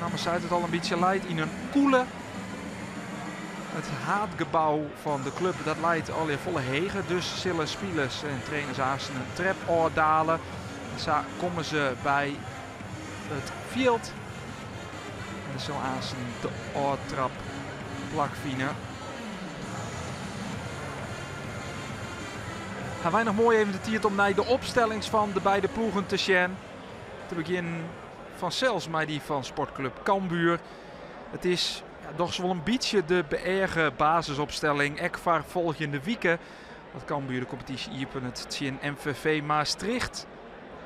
Namme seit it al in bytsje, leit yn in kûle. It haadgebou fan de klup dat leit allegear folle heger, dus sille spilers en trainers aansten in trep ôfdale. En sa komme se by it fjild. En der sil aansten de ôftrap plakfine. Ha wy noch moai even de tiid om nei de opstellings fan de beide ploegen te sjen. Te begjinnen fansels mei dy fan Sportklup Cambuur. It is ja, dochs wol in bytsje de beëage basisopstelling, ek foar folgjende wike. Dat Cambuur de kompetysje iepenet tsjin MVV Maastricht.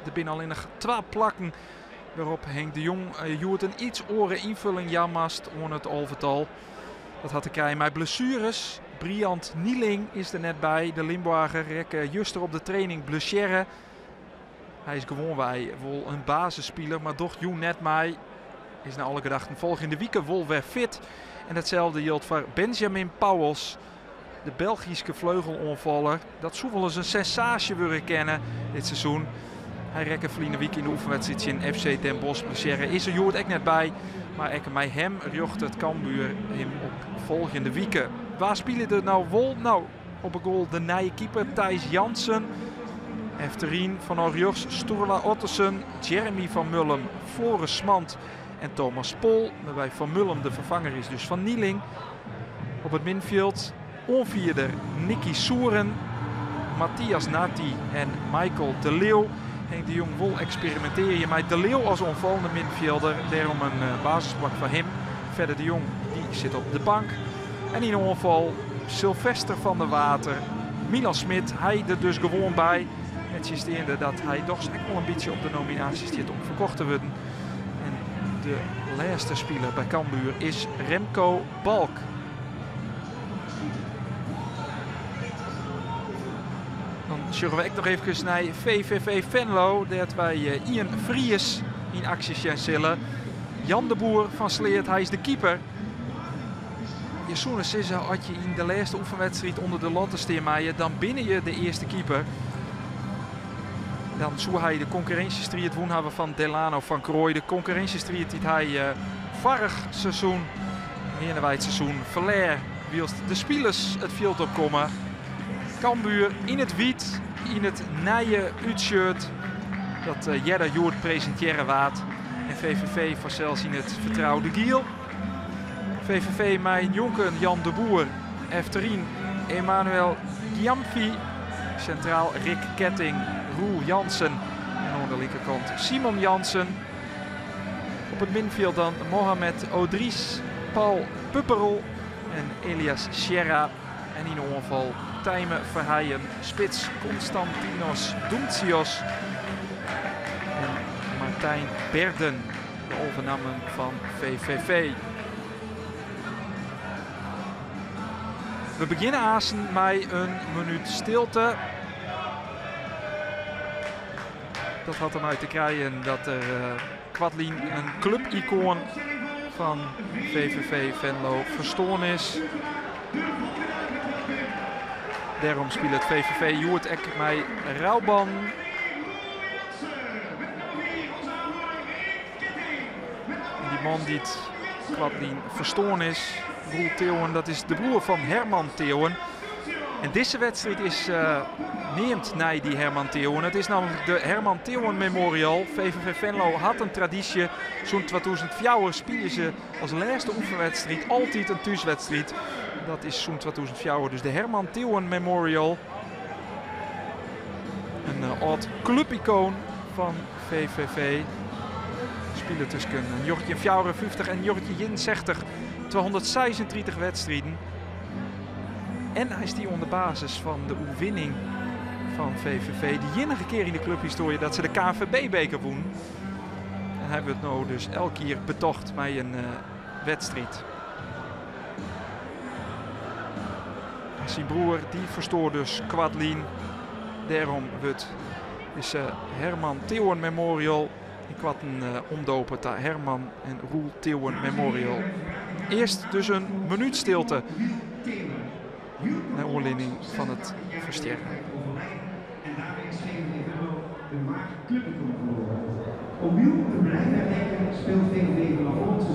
Der binne allinnich twa plakken wêrop Henk de Jong hjoed in iets oare ynfulling jaan moast oan it alvetal. Dat hat te krijen mei blessueres. Briand Nieling is der net by. De Limboarger rekke juster op de training blessearre. Hy is gewoanwei wol in basisspiler, mar docht jûn net mei. Is nei alle gedachten folgjende wike wol wer fit. En datselde jildt foar Benjamin Pauwels, de Belgyske fleugeloanfaller. Dat soe wolris in sensaasje wurde kinne dit seizoen. Hy rekke ferline wike yn de oefenwedstriid tsjin FC Den Bosch blessearre. Is der hjoed ek net by, mar ek mei him rjochtet Cambuur him op folgjende wike. Wa spilet der no wol? No, op 'e goal de nije keeper Thijs Jansen. Efteryn fanôf rjochts Sturla Ottesen, Jeremy van Mullum, Floris Smand en Thomas Pol. Wêrby Van Mullum de ferfanger is dus fan Nieling. Op it middenfjild oanfierder Nicky Souren, Matthias Nati en Michael de Leeuw. Henk de Jong wol eksperimintearje mei De Leeuw as oanfallende middenfjilder. Dêrom in basisplak foar him. Fedde de Jong dy sit op de bank. En yn 'e oanfal Silvester van der Water, Milan Smit, hy der dus gewoan by. Nettsjinsteande dat hy dochs ek wol in bytsje op de nominaasje stiet om ferkocht te wurden. En de lêste spiler by Cambuur is Remco Balk. Dan sjogge we ek noch eefkes nei VVV Venlo, dêr't wy ien Fries yn aksje sjen sille. Jan de Boer fan Sleat, hy is de keeper. Je soene sizze, as je yn de lêste oefenwedstriid ûnder de latte stean meie, dan binne je de earste keeper. Dan soe hy de konkurrinsjestriid wûn hawwe fan Delano van Crooij. De konkurrinsjestriid dy't hy foarich seizoen, hearnewei it seizoen, ferlear. Wylst de spilers it fjild opkomme. Cambuur yn it wyt, yn it nije útshirt dat earder hjoed presintearre waard. En VVV fansels yn it fertroude giel. VVV mei njonken Jan de Boer, efteryn Emmanuel Gyamfi, sintraal Rick Ketting, Roel Jansen en oan de linkerkant Simon Jansen. Op it middenfjild dan Mohamed Odries, Paul Pupperl en Elias Sierra. En yn de oanfal Tijmen Verheijen, spits Konstantinos Doumtsios en Martijn Berden. De 11 nammen fan VVV. We begjinne aansten mei in minút stilte. Dat hat dermei te krijen dat der koartlyn in klubikoan fan VVV Venlo ferstoarn is. Dêrom spilet VVV hjoed ek mei roubannen. En dy man dy't koartlyn ferstoarn is, Roel Theeuwen, dat is de broer fan Herman Theeuwen. En dizze wedstriid is neamd nei dy Herman Theeuwen. It is nammentlik de Herman Theeuwen Memorial. VVV Venlo hat in tradysje. Sûnt 2004 spylje se as lêste oefenwedstriid altyd in thúswedstriid. Dat is sûnt 2004 dus de Herman Theeuwen Memorial. In âld klubikoan fan VVV. Spile tusken 1954 en 1961 236 wedstriden. En hy stie oan de basis fan de oerwinning fan VVV. De iennige kear yn de klubhistoarje dat se de KNVB-beker wûnen. En hy wurdt no dus elk jier betocht mei in wedstriid. Syn broer dy ferstoar dus koartlyn. Dêrom wurdt dizze Herman Theeuwen Memorial ynkoarten omdope ta Herman en Roel Theeuwen Memorial. Earst dus in minút stilte nei oanlieding fan it ferstjerren. Om Wiel te blijven herdenken speelt VVV vanaf volgend seizoen.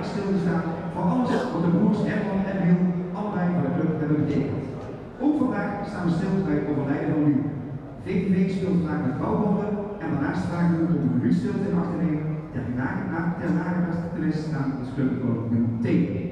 jaarlijks stil te staan voor alles wat de broers Herman en Wiel allebei voor de club hebben betekend. Ook vandaag staan we stil bij het overlijden van Wiel. VVV speelt vandaag met bouwbanden en daarnaast vragen we u om een minuut stilte in acht te nemen ter nagedachtenis aan ons clubicoon Wiel Theeuwen.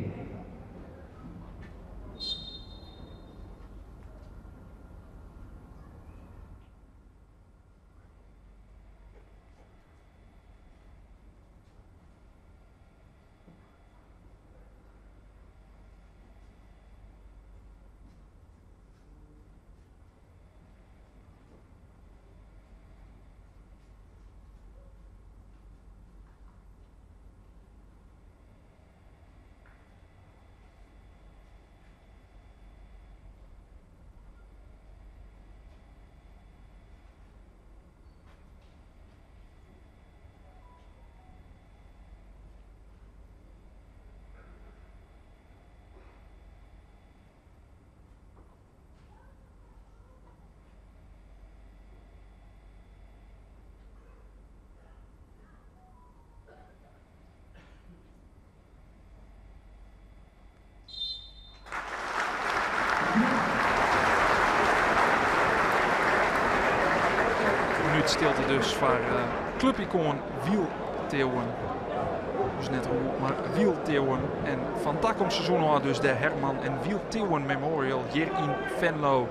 Minuut stilte dus voor clubicoon Wiel Theeuwen. Dus net Roel, maar Wiel Theeuwen. En van takom seizoen al dus de Herman en Wiel Theeuwen Memorial hier in Venlo.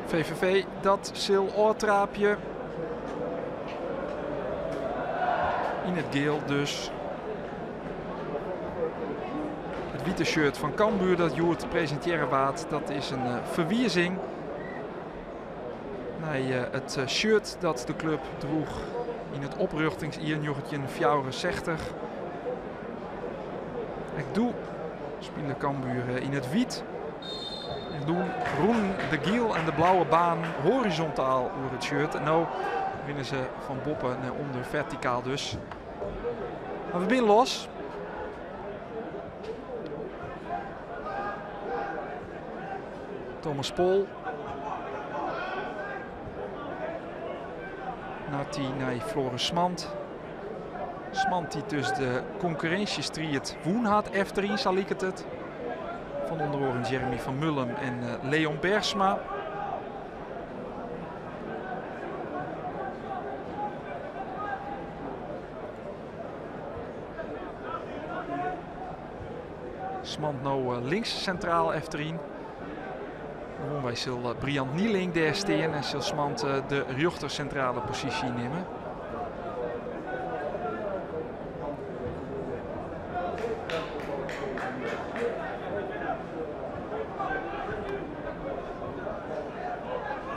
VVV, dat sil oortraapje. In het geel dus. Het witte shirt van Cambuur dat Joert presenteren waard, dat is een verwierzing. Naar het shirt dat de club droeg in het oprichtingsjaar 1964. Ik doe spelen Cambuur in het wit. En doen groen de giel en de blauwe baan horizontaal over het shirt. En nu winnen ze van boppen naar onder verticaal dus. Maar we zijn los. Thomas Pol. Nati naar Floris Smand. Smand die dus de concurrentiestrijd woen had F3, zal ik het. Van onder andere Jeremy van Mullum en Leon Bergsma. Smand nou links centraal F3. Waarom wij zal Brian Nieling daar staan en zal Smand de rechter centrale positie nemen.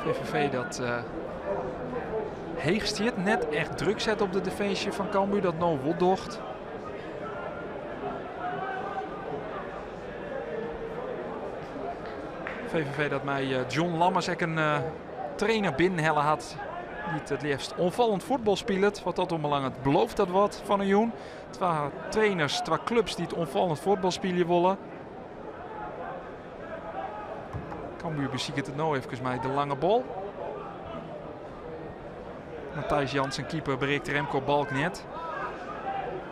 VVV dat heegst hier net echt druk zet op de defensie van Cambuur, dat nou wot docht. VVV dat mij John Lammers ook een trainer binnenhellen had die het liefst onvallend voetbal speelt. Wat dat onbelangrijk belooft dat wat van een joen. Twee trainers, twee clubs die het onvallend voetbal spelen willen. Cambuur beziekt het nou even met de lange bal. Matthijs Jansen, keeper, bereikt Remco Balk net.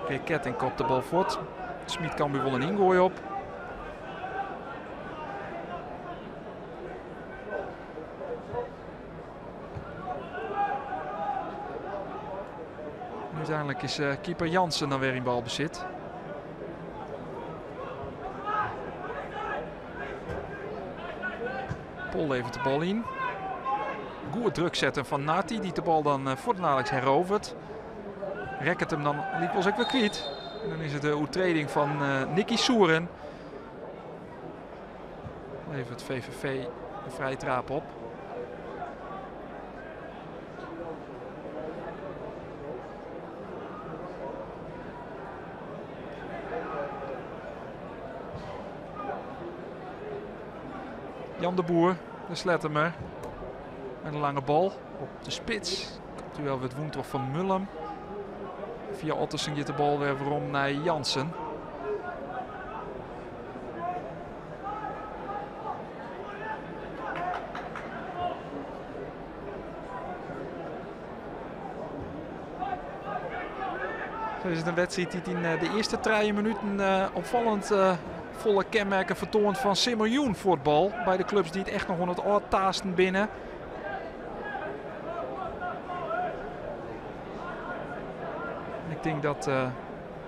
Reket en kopt de bal voort. Smit Cambuur wil een ingooi op. En uiteindelijk is keeper Jansen dan weer in balbezit. Pol levert de bal in. Goed druk zetten van Nati, die de bal dan voor de Alex herovert. Rekt hem dan liep ook weer kwijt. En dan is het de oetreding van Nicky Soeren. Levert VVV een vrije trap op. Jan de Boer, de Slettemer. Met een lange bal op de spits. Duel wurdt wûn troch Van Mullum. Fia Ottersen giet de bal wer werom nei Jansen. Zo is het een wedstrijd die in de eerste 3 minuten opvallend volle kenmerken vertoont van Simmerjoen voetbal. Bij de clubs die het echt nog onder het oor taasten binnen. En ik denk dat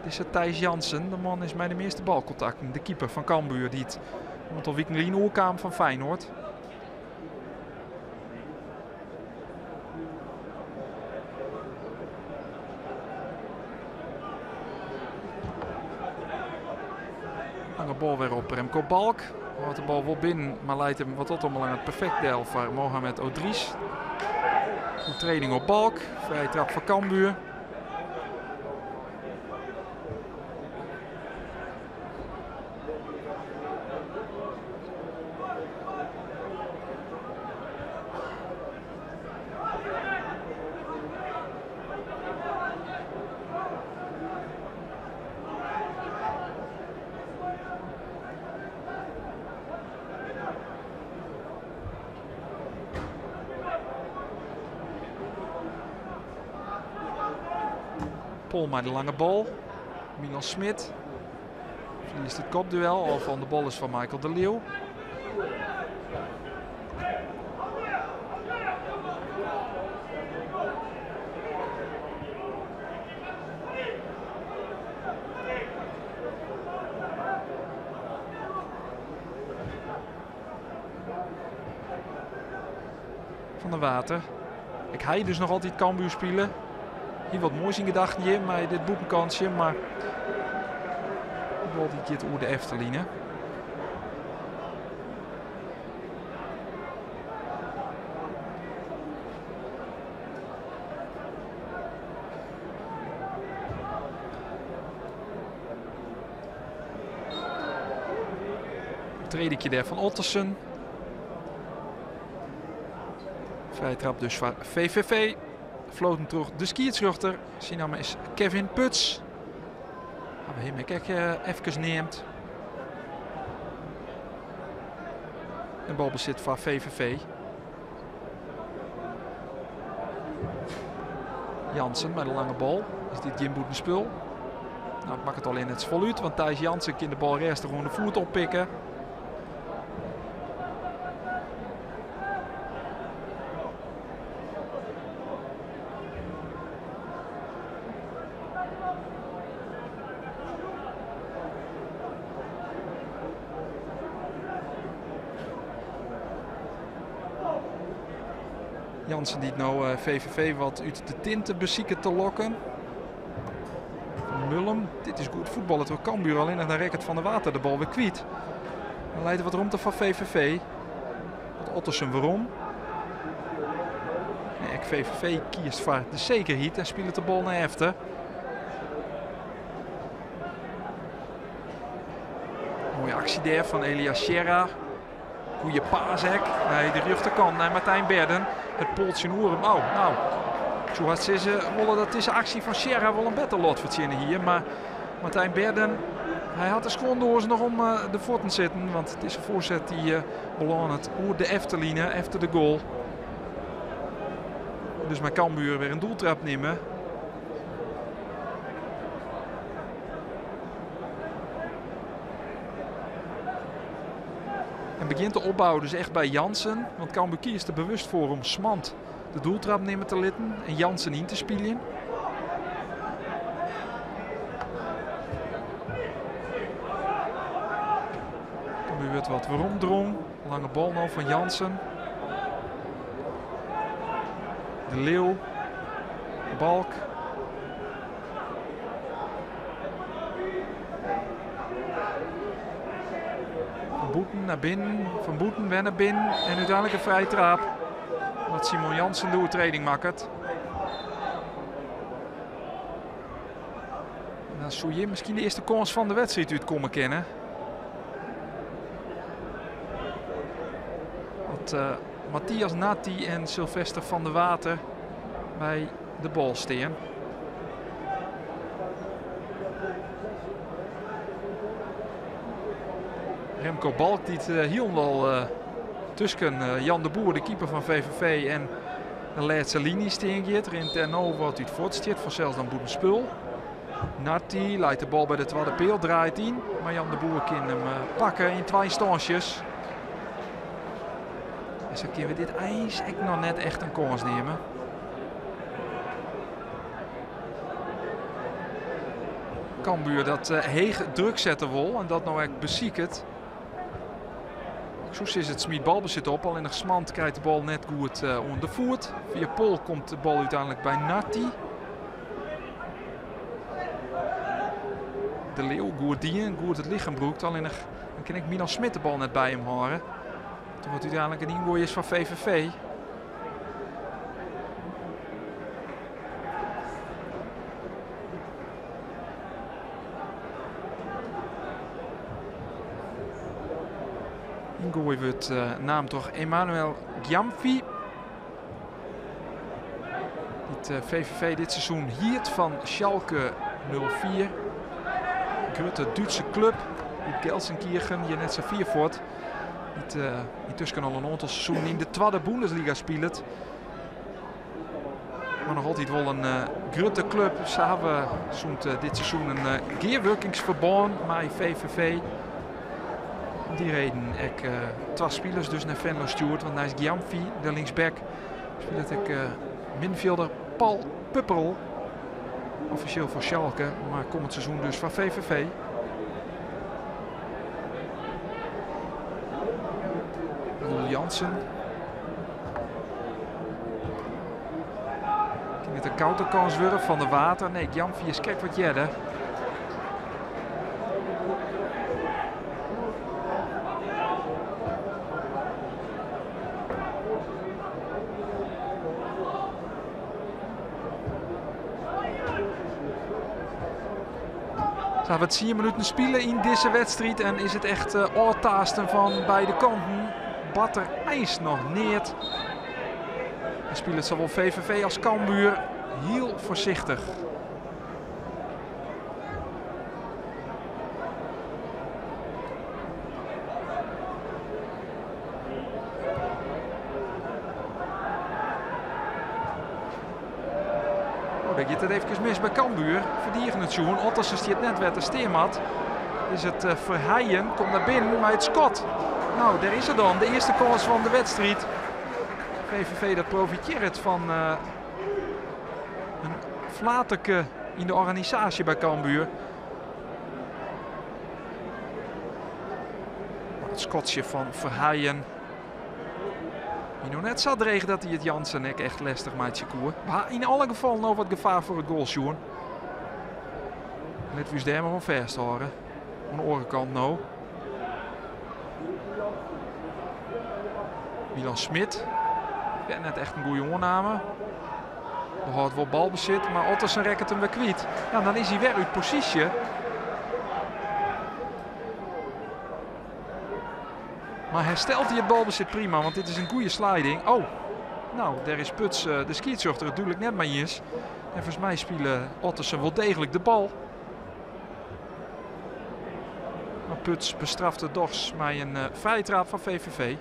deze Thijs Jansen, de man is met de meeste balcontacten. De keeper van Cambuur die het een aantal weken geleden oorkwam van Feyenoord. Lange bal weer op Remco Balk. Houdt de bal wel binnen, maar leidt hem wat tot ombelang het perfect deel voor Mohamed Odries. Goed training op Balk. Vrije trap voor Cambuur. Pol maar de lange bal. Milan Smit verliest het kopduel. Al van de bal is van Michael de Leeuw. Van der Water. Ik hij dus nog altijd Cambuur spelen. Hier wat moois in gedachten hier, maar dit boekenkansje, maar de bal die gaat oer de Efteline. Tredekje daar van Ottersen. Vrije trap dus van VVV. Floten terug de skiertsruchter. Zijn naam is Kevin Puts. Hebben we hem ook even neemt. En balbezit van VVV. Jansen met een lange bal. Is dit Jim Boetenspul? Nou, ik maak het al in het voluit, want Thijs Jansen kan de bal rest gewoon de voet oppikken. Jansen die het nou VVV wat uit de tinten bezieken te lokken. Van Mullum, dit is goed voetballen door Cambuur, alleen nog naar Rickert van der Water de bal weer kwijt. Dan leidt wat rondte van VVV. Wat Ottersen waarom? Nee, VVV kiest voor de zekerheid en speelt de bal naar efter. Mooie actie daar van Elias Sierra. Goeie paashek. Nee, de rechterkant naar Martijn Berden. Het poltje Oerum. Oh, nou. Zo had ze willen dat deze actie van Sierra wel een beter lot verzinnen hier. Maar Martijn Berden, hij had de schoondoors nog om de voeten zitten. Want het is een voorzet die beloont het oer de Efteline, efter de goal. Dus maar Cambuur weer een doeltrap nemen. En begint de opbouw dus echt bij Jansen. Want Cambuur kiest er bewust voor om Smant de doeltrap nemen te litten en Jansen in te spelen. Cambuur wordt wat waarom. Lange bal nou van Jansen. De Leeuw. Balk. Van Boeten naar binnen, Van Boeten weer naar binnen en uiteindelijk een vrije trap. Wat Simon Jansen de oortreding maakt. En dan zou je misschien de eerste kans van de wedstrijd uitkomen kennen. Want Matthias Natti en Sylvester van der Water By de bal stean. Remco Balk dy't hielendal tusken Jan de Boer, de keeper fan VVV, en de lêste liny stean giet. Rint dêr no wat út fuort, stiet fansels dan bûten spul. Narti leit de bal by de twadde peal, draait yn, mar Jan de Boer kin him pakke yn twa ynstânsjes. En sa kinne we dit eins ek noch net echt in kâns neame. Cambuur dat heech druk sette wol en dat no ek besiket. Soes is it smyt balbesit op, allinnich Smand krijt de bal net goed oan de foet. Fia Pol komt de bal úteinlik by Narti. De Leeuw goed dien, goed it lichem brûkt, allinnich dan kin ek Milan Smit de bal net by him hâlde. Toen wat úteinlik in yngoai is foar VVV. Yngoai wurdt naam troch Emmanuel Gyamfi. Dy't VVV dit seizoen hiert fan Schalke 04. Grutte Dútse klup út Gelsenkirchen, hjir net sa fier fuort. Dy't yntusken al in oantal seizoenen yn de twadde Bundesliga spilet. Mar noch altyd wol in grutte klup. Se hawwe sûnt dit seizoen in gearwurkingsferbân mei VVV. Om dy reden ek twa spilers dus nei Venlo stjoerd. Want neist Gyamfi, de linksback, spilet ek middenfjilder Paul Pupperl. Offisjeel foar Schalke, mar kommend seizoen dus foar VVV. Roel Jansen. Kin it in counterkâns wurde fan de Water? Nee, Gyamfi is krekt wat earder. Se hawwe tsien minuten spile yn dizze wedstriid en is it echt ôftaasten fan beide kanten. Bart der eins noch neat. En spilet sawol VVV as Cambuur hiel foarsichtich. Oh, dêr giet it efkes mis by Cambuur. Ferdigenet sjoen. Ottersen stiet net wêr't er stean moat. Is it Verheijen, komt nei binnen mei it skot. No, dêr is er dan. De earste kâns fan de wedstriid. VVV dat profitearret fan in flaterke yn de organisaasje by Cambuur. It skotsje fan Verheijen. Wie no net sa dreech dat hy it Jansen ek echt lestich meitsje koe. Mar yn alle gefallen no wat gefaar foar it goal sjoen. Lit we ús dêr mar oan fêsthâlde. Oan de oare kant no. Milan Smit. Wer net echt in goede oanname. Behâldt wol balbesit, mar Ottersen rekket him wer kwyt. Ja, dan is hy wer út posysje. Mar herstelt hy it balbesit prima, want dit is in goede sliding. Oh, nou, dêr is Puts, de skiedsrjochter, it dúdlik net mei iens. En folgens my spile Ottersen wol deeglik de bal. Mar Puts bestraft it dochs mei in frije traap fan VVV.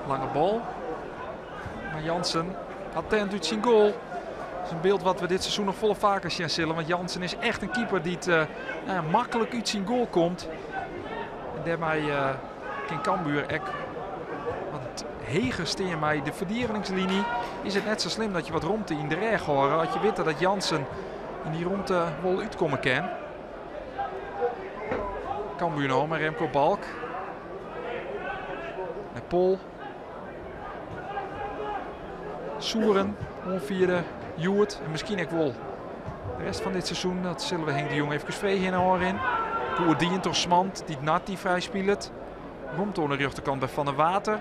Lange bal. Maar Jansen attent út syn goal. Dat is in byld wat we dit seizoen noch folle faker sjen sille. Want Jansen is echt in keeper dy't maklik út syn goal komt. En dêrmei kin Cambuur ek wat heger stean mei de ferdigeningsliny. Is it net sa slim dat je wat romte yn de rêch hâlde as je witte dat Jansen yn dy romte wol útkomme kin. Cambuur no mei Remco Balk. Nei Pol. Soeren oanfierde hjoed en miskien ek wol de rest fan dit seizoen. Dat sille we Henk de Jong efkes freegje yn 'e ôfrin. Goed dien troch Smand, dy't Narti frij spilet. Romte oan de rjochterkant by Van der Water.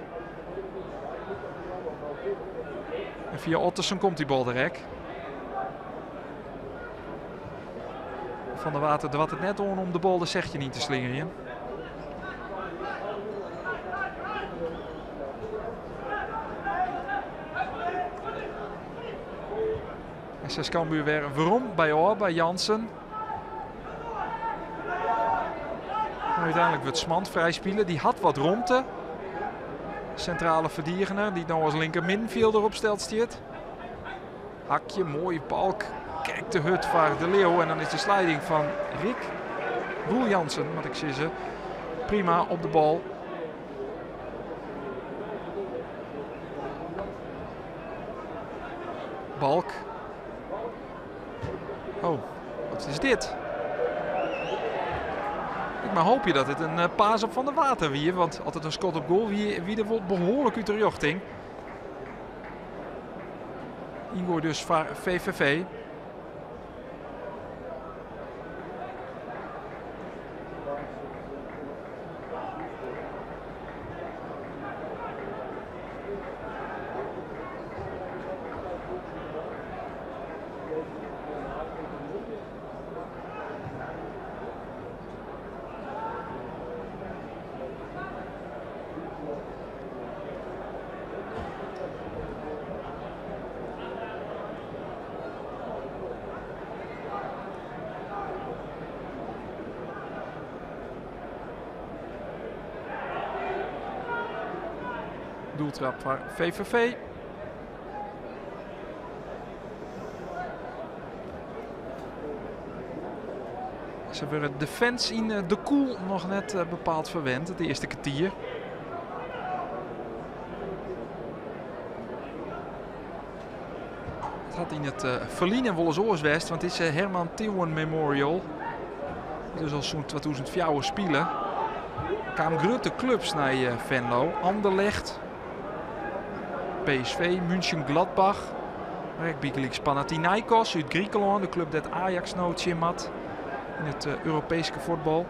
En fia Ottersen komt dy bal der ek. Van der Water doart it net oan om de bal de sechtjin yn te slingerjen. SS Cambuur wer werom by ôf by Jansen. Maar uiteindelijk wurdt Smand frij spile. Dy hat wat romte. Sintrale ferdigener dy't no as linker middenfjilder opsteld stiet. Hakje, moaie balk. Krekt te hurd foar De Leeuw. En dan is de sliding fan Rick Roel Jansen, moat ik sizze. Prima op de bal. Balk. Oh, wat is dit? Ik mar hoopje dat it in pass op Van der Water wie, want as it in skot op goal wie, wie der wol behoarlik út de rjochting. Yngoai dus foar VVV. Doeltrap foar VVV. Se wurde de fans yn De Koel noch net bepaald ferwend, it earste kertier. It hat yn it ferline wolris oars west, want dizze Herman Theeuwen Memorial is al sûnt 2004 spile. Kamen grutte klups nei Venlo, Anderlecht, PSV, Mönchengladbach, mar ek bygelyks Panathinaikos út Grikelân, de klup dêr't Ajax no tsjin moat yn it Europeeske fuotbal.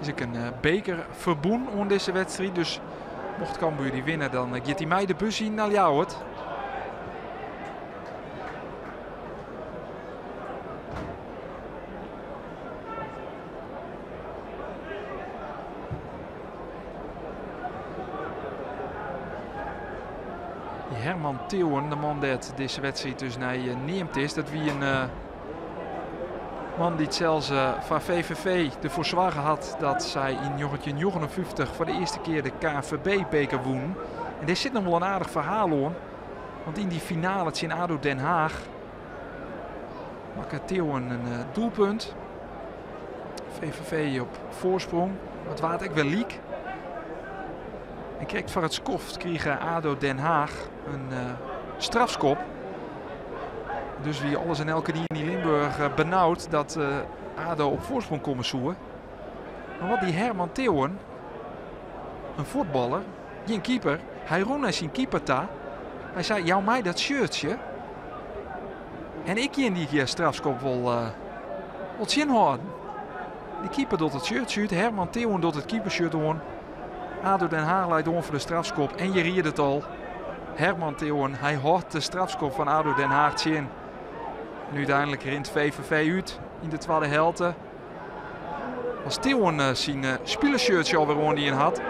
Is ek in beker ferbûn oan dizze wedstriid, dus mocht Cambuur dy winne, dan giet hy mei de bus yn nei Ljouwert. Herman Theeuwen, de man dêr't dizze wedstriid dus nei neamd is, dat wie in man dy't sels foar VVV derfoar soarge hat dat sy yn 1959 foar de earste kear de KNVB-beker wûnen. En dêr sit noch wol in aardich ferhaal oan, want yn dy finale tsjin ADO Den Haag makke Theeuwen in doelpunt. VVV op foarsprong, mar it waard ek wer lyk. En krekt foar it skoft krige ADO Den Haag in strafskop. Dus wie alles en elkenien yn Limburg benaud dat ADO op foarsprong komme soe. Mar wat die Herman Theeuwen, in fuotballer, gjin keeper, hy rûn nei syn keeper ta. Hy sei, jou my dat shirtsje. En ik gean dy strafskop wol, wol tsjinhâlden. De keeper docht it shirtsje út, Herman Theeuwen docht it keepershirt oan. ADO Den Haag leit oan foar de strafskop en je riede it al. Herman Theeuwen, hy hâldt de strafskop fan ADO Den Haag tsjin. En úteinlik rint VVV út yn de twadde helte. As Theeuwen syn spilershirtsje alwer oandien hat,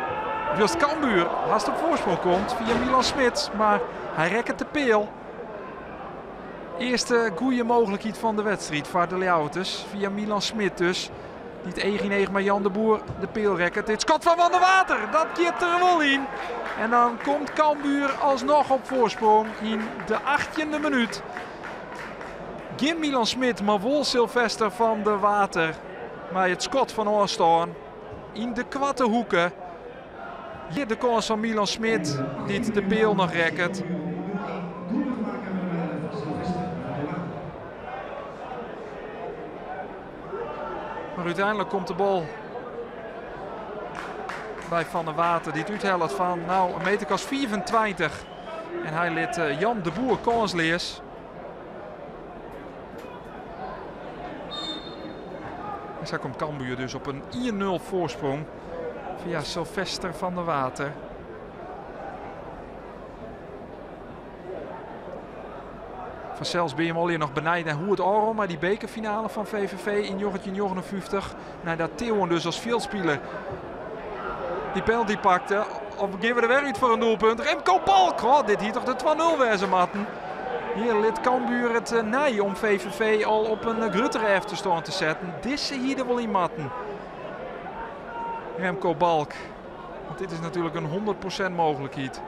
wylst Cambuur hast op foarsprong komt fia Milan Smit, mar hy rekket de peal. Earste goede mooglikheid fan de wedstriid foar de Ljouwerters fia Milan Smit dus. Dy't each yn each mei Jan de Boer de peal rekket. Dit skot fan Van der Water, dat giet der wol yn. En dan komt Cambuur alsnoch op foarsprong yn de 18e minút. Gjin Milan Smit, mar wol Sylvester van der Water mei it skot fan ôfstân yn de koarte hoeke. Hjir de kâns fan Milan Smit dy't de peal noch rekket. Mar úteinlik komt de bal by Van der Water dy't úthellet fan no in meter as 25. En hy lit Jan de Boer kânsleas. En sa komt Cambuur dus op in 1-0 foarsprong fia Sylvester van der Water. Fansels binne jim allegear noch benijd nei hoe it ôfrûn mei dy bekerfinale fan VVV yn 1959. Neidat Theeuwen dus as fjildspiler dy penalty pakte. Of gean we der wer út foar in doelpunt? Remco Balk! Oh, dit hie toch de 2-0 wêze moatten. Hjir lit Cambuur it nei om VVV al op in gruttere efterstân te setten. Dizze hie der wol yn moatten. Remco Balk. Want dit is natuerlik in 100% mooglikheid.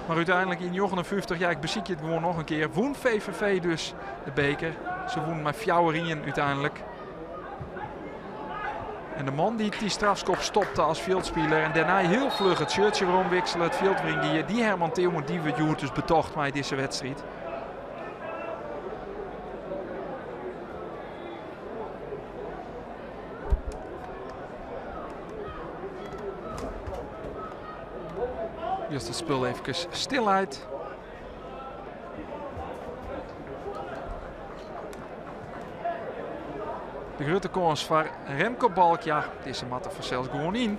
Maar úteinlik yn 59, ja, ik besykje it gewoan noch in kear, wûn VVV dus de beker. Se wûnen mei 4-1 úteinlik. En de man dy't dy strafskop stopte as fjildspiler en dêrnei hiel fluch it shirtsje weromwiksele, it fjild wer yngie, dy Herman Theeuwen, dy wurdt hjoed dus betocht mei dizze wedstriid. Wylst it spul efkes stil leit. De grutte kâns foar Remco Balk, ja, dizze moat der fansels gewoan yn.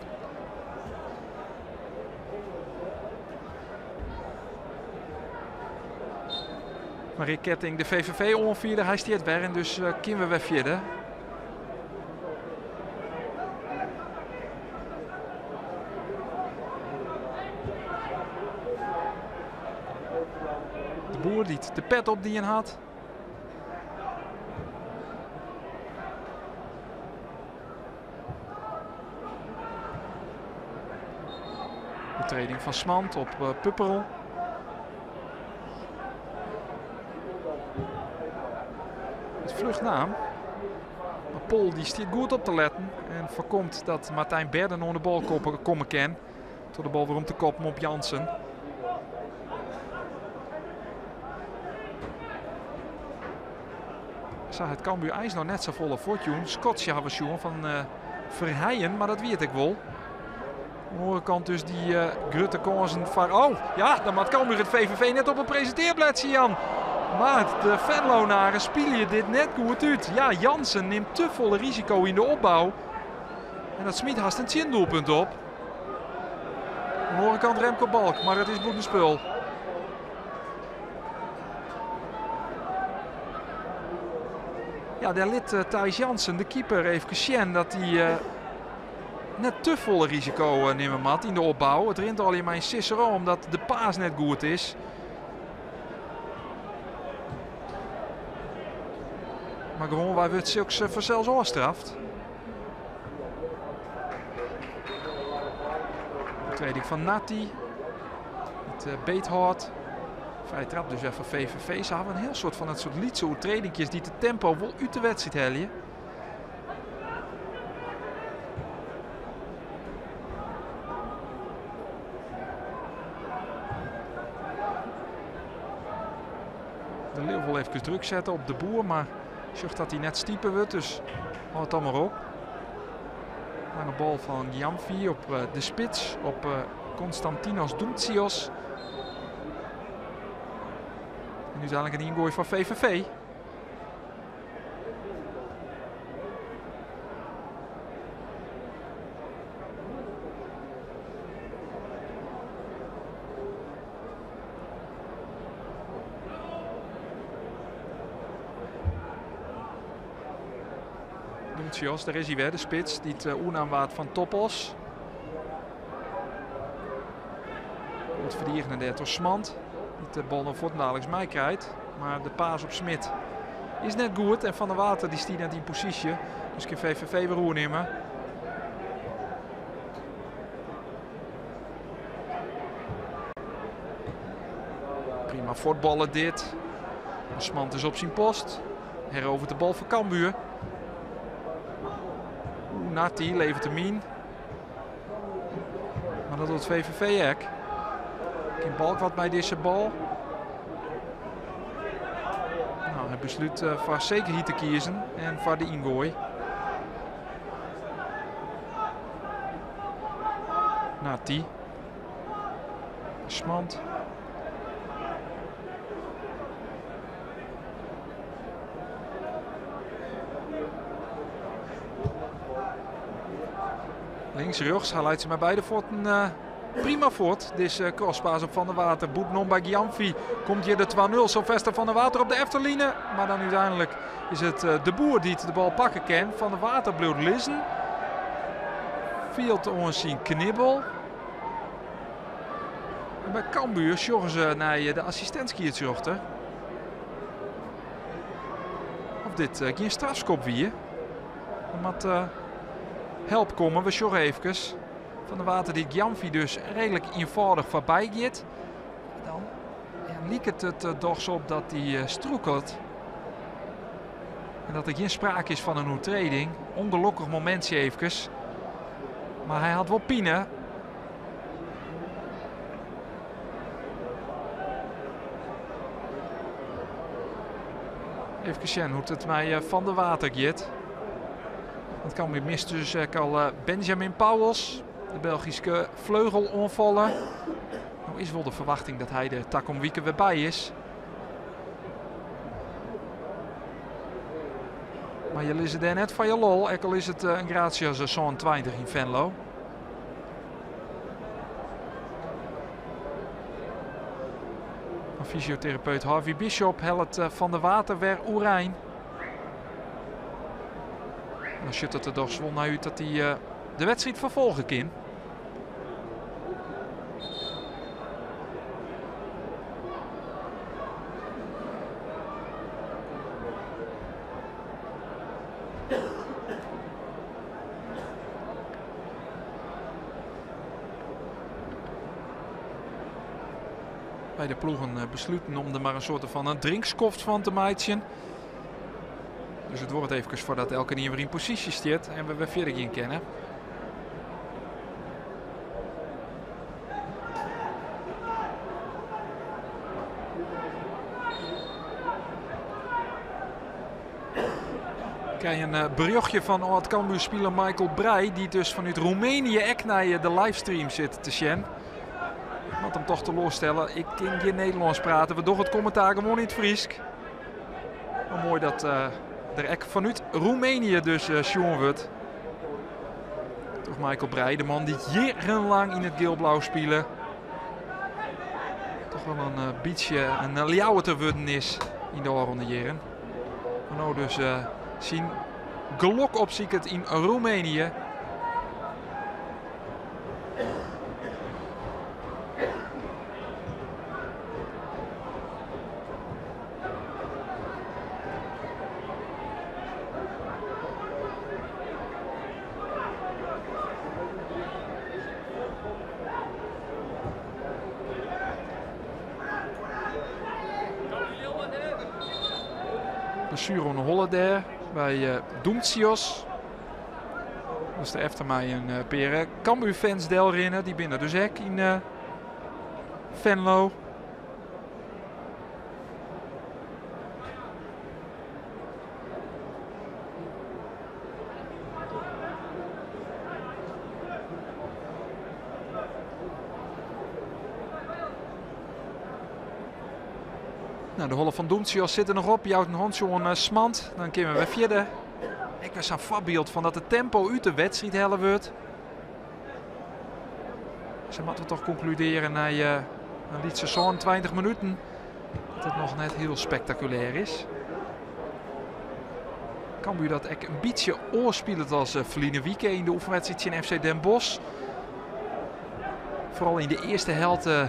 Maar Rick Ketting, de VVV-oanfierder, hy stiet wer en dus kinne we wer fierder. De Boer dy't de pet opdien hat. Oertreding fan Smand op Pupperl. It fluch naam. Maar Pol die stiet goed op te letten en foarkomt dat Martijn Berden oan de bal komme kin. Troch de bal werom te koppen op Jansen. Sa hat Cambuur eins noch net safolle fuortjûn. Skotsje hawwe we sjoen fan Verheijen, mar dat wie it ek wol. Oan de oare kant dus dy grutte kânsen foar... Oh, ja, dan moat Cambuur it VVV net op in presintearblêdsje jaan. Mar de Venlonaren spylje dit net goed út. Ja, Jansen nimt te folle risiko yn de opbou. En dat smyt hast in tsjindoelpunt op. Oan de oare kant Remco Balk, mar it is bûtenspul. Ja, dêr lit Thijs Jansen, de keeper, efkes sjen dat hy net te folle risiko nimme moat yn de opbou. It rint allegear mei in sisser omdat de paas net goed is. Mar gewoanwei wurdt soks fansels ôfstraft. Oertreding fan Natti. It beethâldt. Frije trap dus wer foar VVV. Se hawwe in hiel soad fan dat soart lytse oertredinkjes dy't it tempo wol út de wedstriid helje. De Leeuw wol efkes druk sette op de Boer, mar sjocht dat hy net stipe wurdt, dus hâldt dan mar op. Lange bal fan Gyamfi op de spits, op Konstantinos Doumtsios. En úteinlik in yngoai foar VVV. Doumtsios, dêr is hy wer, de spits dy't oernaam waard fan Topos. Goed ferdigene dêr troch Smand, dy't de bal noch fuortendaliks meikrijt. Mar de paas op Smit is net goed en Van der Water dy stiet net yn posysje. Dus kin VVV wer oernimme. Prima fuotballen dit. Smand is op syn post. Herovert de bal foar Cambuur. Oeh, Natti levert hem yn. Maar dat docht VVV ek. Kin Balk wat by dizze bal? Nou, hy beslút foar sekerheid te kiezen en foar de yngoai. Nati. Smand. Links, rjochts, hy leit se mei beide fuotten prima fuort. Dizze crosspass op Van der Water. Bûtenom by Gyamfi. Komt hjir de 2-0. Sylvester van der Water op de efterline. Mar dan úteinlik is it de Boer dy't de bal pakke kin. Van der Water bliuwt lizzen. Fielt oan syn knibbel. En by Cambuur sjogge se nei de assistint-skiedsrjochter. Of dit gjin strafskop wie. Der moat help komme. We sjogge efkes. Van der Water dy't Gyamfi dus reedlik ienfâldich foarby giet. Dan liket it dochs op dat hy strûkelt. En dat der gjin sprake is fan in oertreding. Ungelokkich momintsje efkes. Mar hy hat wol pine. Efkes sjen hoe't it mei Van der Water giet. Want Cambuur mist dus ek al Benjamin Pauwels, de Belgyske fleugeloanfaller. No is wol de ferwachting dat hy der takom wike wer by is. Mar je lizze dêr net foar je lol, ek al is it in graadsje as 27 yn Venlo. Fysioterapeut Harvey Bishop hellet Van der Water wer oerein. Dan sjocht it der dochs wol nei út dat hy de wedstriid ferfolgje kin. Beide ploegen besluten om der mar in soarte fan in drinkskoft fan te meitsjen. Dus it duorret efkes foardat elkenien wer yn posysje stiet en we wer fierder gean kinne. Ik krij in berjochtje fan âld-Cambuur-spiler Michael Breij, dy't dus fanút Roemenië ek nei de livestream sit te sjen. Ik moat him toch teloarstelle, ik kin gjin Nederlânsk prate. We dogge it kommentaar gewoan yn it Frysk. Mar moai dat der ek fanút Roemenië dus sjoen wurdt. Troch Michael Breij, de man dy't jierrenlang yn it giel-blau spile. Toch wol in bytsje in Ljouwerter wurden is yn de ôfrûne jierren. Mar no dus syn gelok opsiket yn Roemenië. Blessuere oan de holle dêr by Doemtsios. As der efter my in pear Cambuur-fans delrinne, dy binne dus ek yn Venlo. Nou, de holle fan Doemtsios sit der noch op. Jout in hantsje oan Smand. Dan kinne we wer fierder. Ek wer sa'n foarbyld fan dat it tempo út de wedstriid helle wurdt. Sa moatte we toch konkludearje nei in lytse 27 minuten dat it noch net hiel spektakulêr is. Cambuur dat ek in bytsje oars spilet as ferline wike yn de oefenwedstriid tsjin FC Den Bosch. Foaral yn de earste helte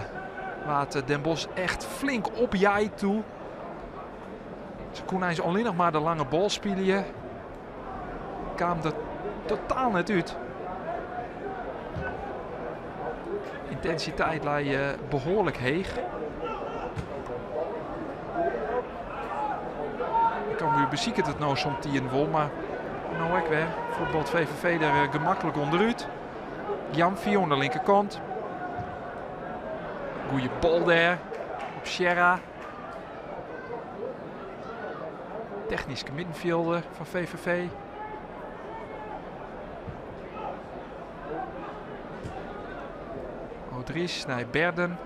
waard Den Bosch echt flink opjeid toe. Se koene eins allinnich mar de lange bal spylje. Kaam der totaal net út. Yntensiteit lei behoarlik heech. Cambuur besiket it no somtiden wol, mar no ek wer. Fuotbalt VVV der gemaklik ûnderút. Gyamfi oan de linkerkant. Goeie bal dêr op Sierra. Technyske middenfjilder fan VVV. Odries nei Berden.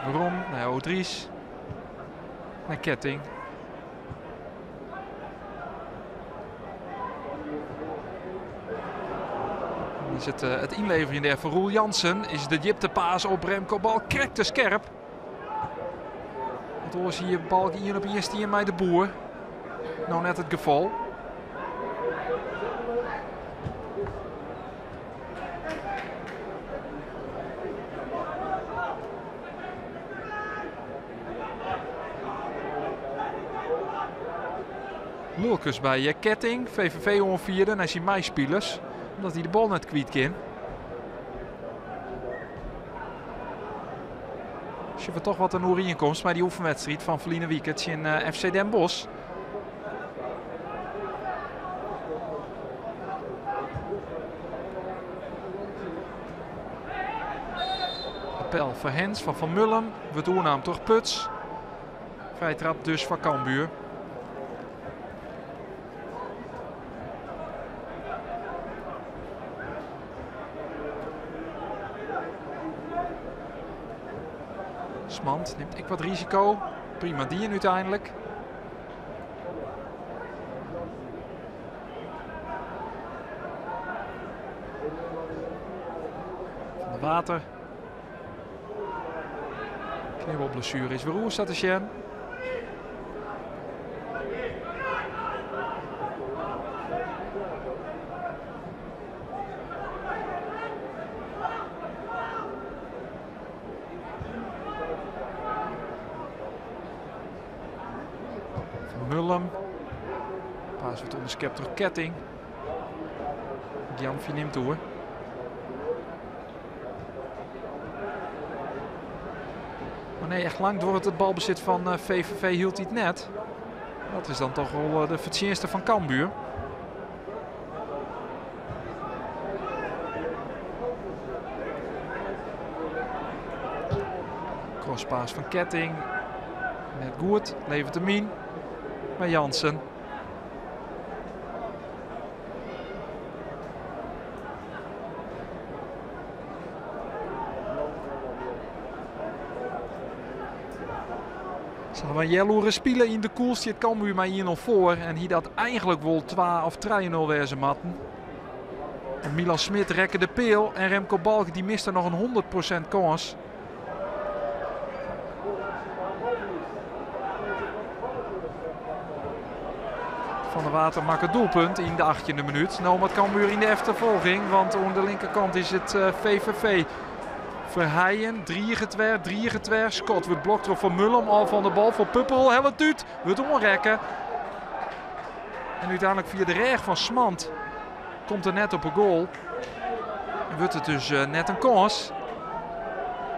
Werom nei Odries. Nei Ketting. Is it it ynleverjen dêr foar Roel Jansen. Is de djiptepaas op Remco Balk krekt te skerp. Want oars hie Balk ien op ien stien mei De Boer. No net it gefal. Lulkes by Ketting, VVV oanfierder nei syn meispilers, omdat hy de bal net kwyt kin. Sjogge we toch wat in oerienkomst mei dy oefenwedstriid fan ferline wike tsjin FC Den Bosch. Appel foar Hens fan Van Mullum wurdt oernaam troch Puts. Frije trap dus foar Cambuur. Smand nimt ek wat risiko. Prima dien úteinlik. Van der Water. Knibbelblessuure is wer oer, sa te sjen. Van Mullum. Paas wurdt ûnderskept troch Ketting. Gyamfi nimt oer. Maar nee, echt lang duorret it balbesit fan VVV hieltyd net. Dat is dan toch wol de fertsjinste fan Cambuur. Crosspaas fan Ketting. Net goed, levert him yn by Jansen. Se hawwe in healoere spile yn de kûl stiet Cambuur mei 1-0 foar en hie dat eigenlik wol 2 of 3-0 wêze moatten. En Milan Smit rekke de peal en Remco Balk dy miste noch in 100% kâns. Van der Water makke it doelpunt yn de achttjinde minút. No moat Cambuur yn de efterfolging, want oan de linkerkant is it VVV. Verheijen driget wer, driget wer. Skot wurdt blokt troch Van Mullum. Ôf fan de bal foar Pupperl. Hellet út, wurdt oanrekke. En úteinlik fia de rêch fan Smand komt er net op 'e goal. En wurdt it dus net in kâns.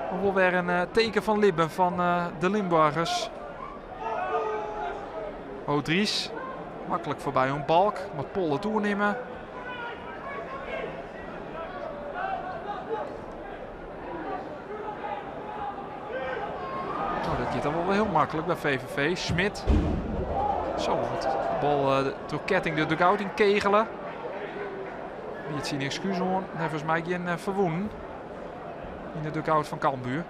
Maar wol wer in teken fan libben fan de Limboargers. Odries, maklik foarby oan Balk. Moat Pol it oernimme. Oh, dat giet dan wol hiel maklik by VVV. Smit. Zo, wordt de bal troch Ketting de dugout yn kegele. Biedt syn ekskuus oan. Neffens my gjin ferwûnen yn de dugout fan Cambuur.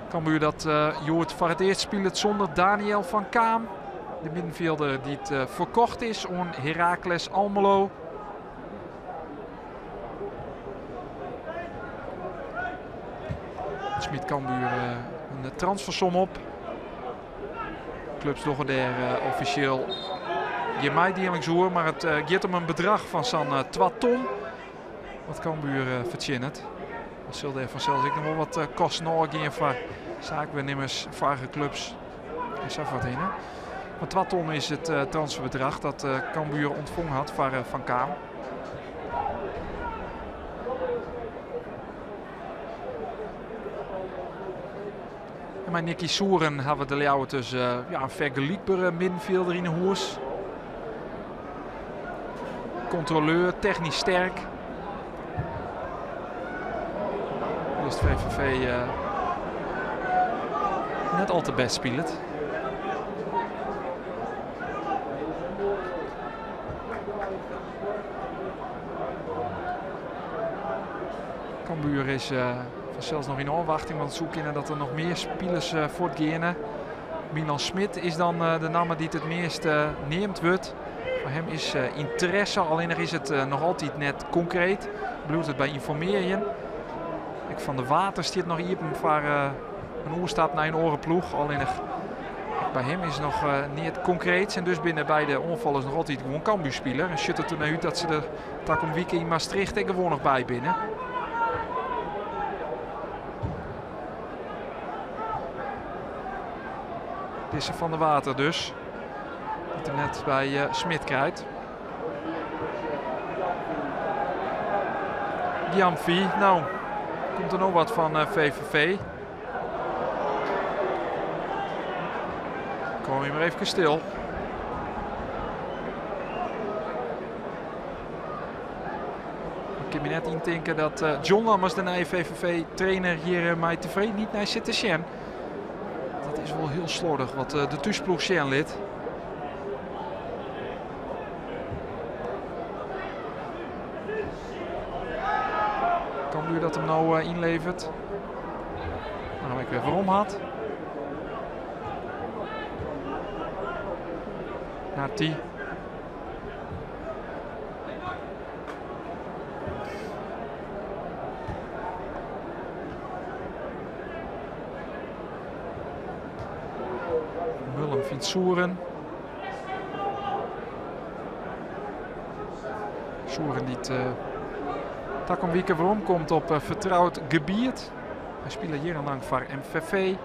Cambuur dat hjoed foar it earst spilet sûnder Daniel van Kaam. De middenfjilder dy't ferkocht is oan Heracles Almelo. Smyt Cambuur in transfersom op. Clubs dogge dêr offisjeel gjin meidielings oer, mar it giet om in bedrach fan sa'n 2 ton wat Cambuur fertsjinnet. Dan sil dêr fansels ek noch wol wat kosten ôfgean foar saakwaarnimmers, foarige clubs en safoarthinne. Mar 2 ton is it transferbedrach dat Cambuur ûntfongen hat foar Van Kaam. En mei Nicky Souren hawwe de Ljouwerters ja, in fergelykbere middenfjilder yn 'e hûs. Kontroleur, technysk sterk. Wylst VVV net al te bêst spilet. Cambuur is fansels noch yn ôfwachting, want it soe kinne dat der noch mear spilers fuortgeane. Milan Smit is dan de namme dy't it meast neamd wurdt. Foar him is ynteresse, allinnich is it noch altyd net konkreet. Bliuwt it by ynformearjen. Ek Van der Water stiet noch iepen foar in oerstap nei in oare ploech. Allinnich ek by him is noch neat konkreets. En dus binne beide oanfallers noch altyd gewoan Cambuur-spiler. En sjocht it der nei út dat se der takom wike yn Maastricht ek gewoan noch by binne. Dizze Van der Water dus. Dy't him net by Smit krijt. Gyamfi, no, komt der no wat fan VVV. Kom je mar even stil. Ik kin my net yntinke dat John Lammers, de nije VVV-trainer, hjir mei tefredenheid nei sit te sjen. Dat is wol hiel sloardich wat de thúsploech sjen lit. Cambuur dat him no ynleveret. No ek wer werom hat. Nati. Mullum fynt Soeren. Soeren dy't takom wike werom komt op fertroud gebiet. Hy spile jierrenlang foar MVV.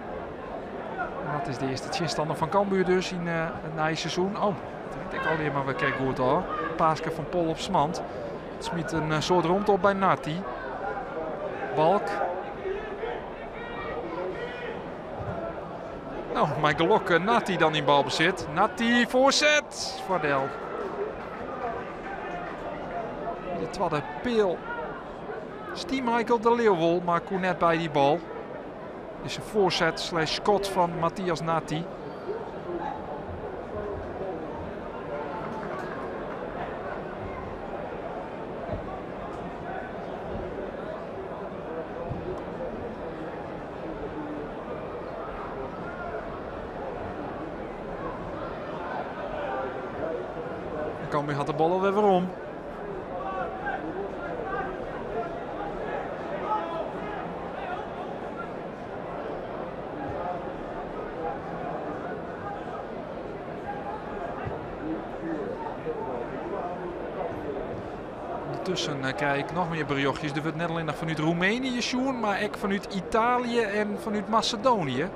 En dat is de earste tsjinstanner fan Cambuur dus yn it nije seizoen. Oh, dat rint ek allegear mar wer krekt goed ôf. Paaske fan Pol op Smand. It smyt in soad romte op by Narty. Balk. No, mei gelok Narty dan yn balbesit. Narty foarset foar del. De twadde peal stie Michael de Leeuw wol, mar koe net by dy bal. Is in foarset slash skot fan Matthias Narty. Cambuur hat de bal alwer werom. Undertusken krij ik noch mear berjochtjes. Der wurdt net allinnich fanút Roemenië sjoen, mar ek fanút Italië en fanút Macedonië.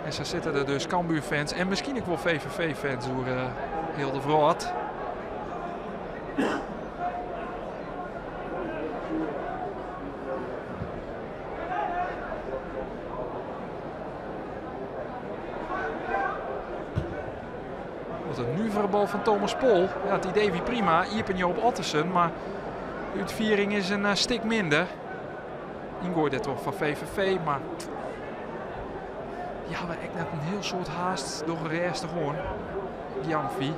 En sa sitte der dus Cambuur-fans en miskien ek wol VVV-fans oer hiel de wrâld. Wat in nuvere bal fan Thomas Pol. Ja, it idee wie prima. Iepen Joop Ottesen, mar de útfiering is in stik minder. Yngoai dêrtroch foar VVV, mar ja, we ek net in hiel soad haast. Dogge rêstich oan. Gyamfi.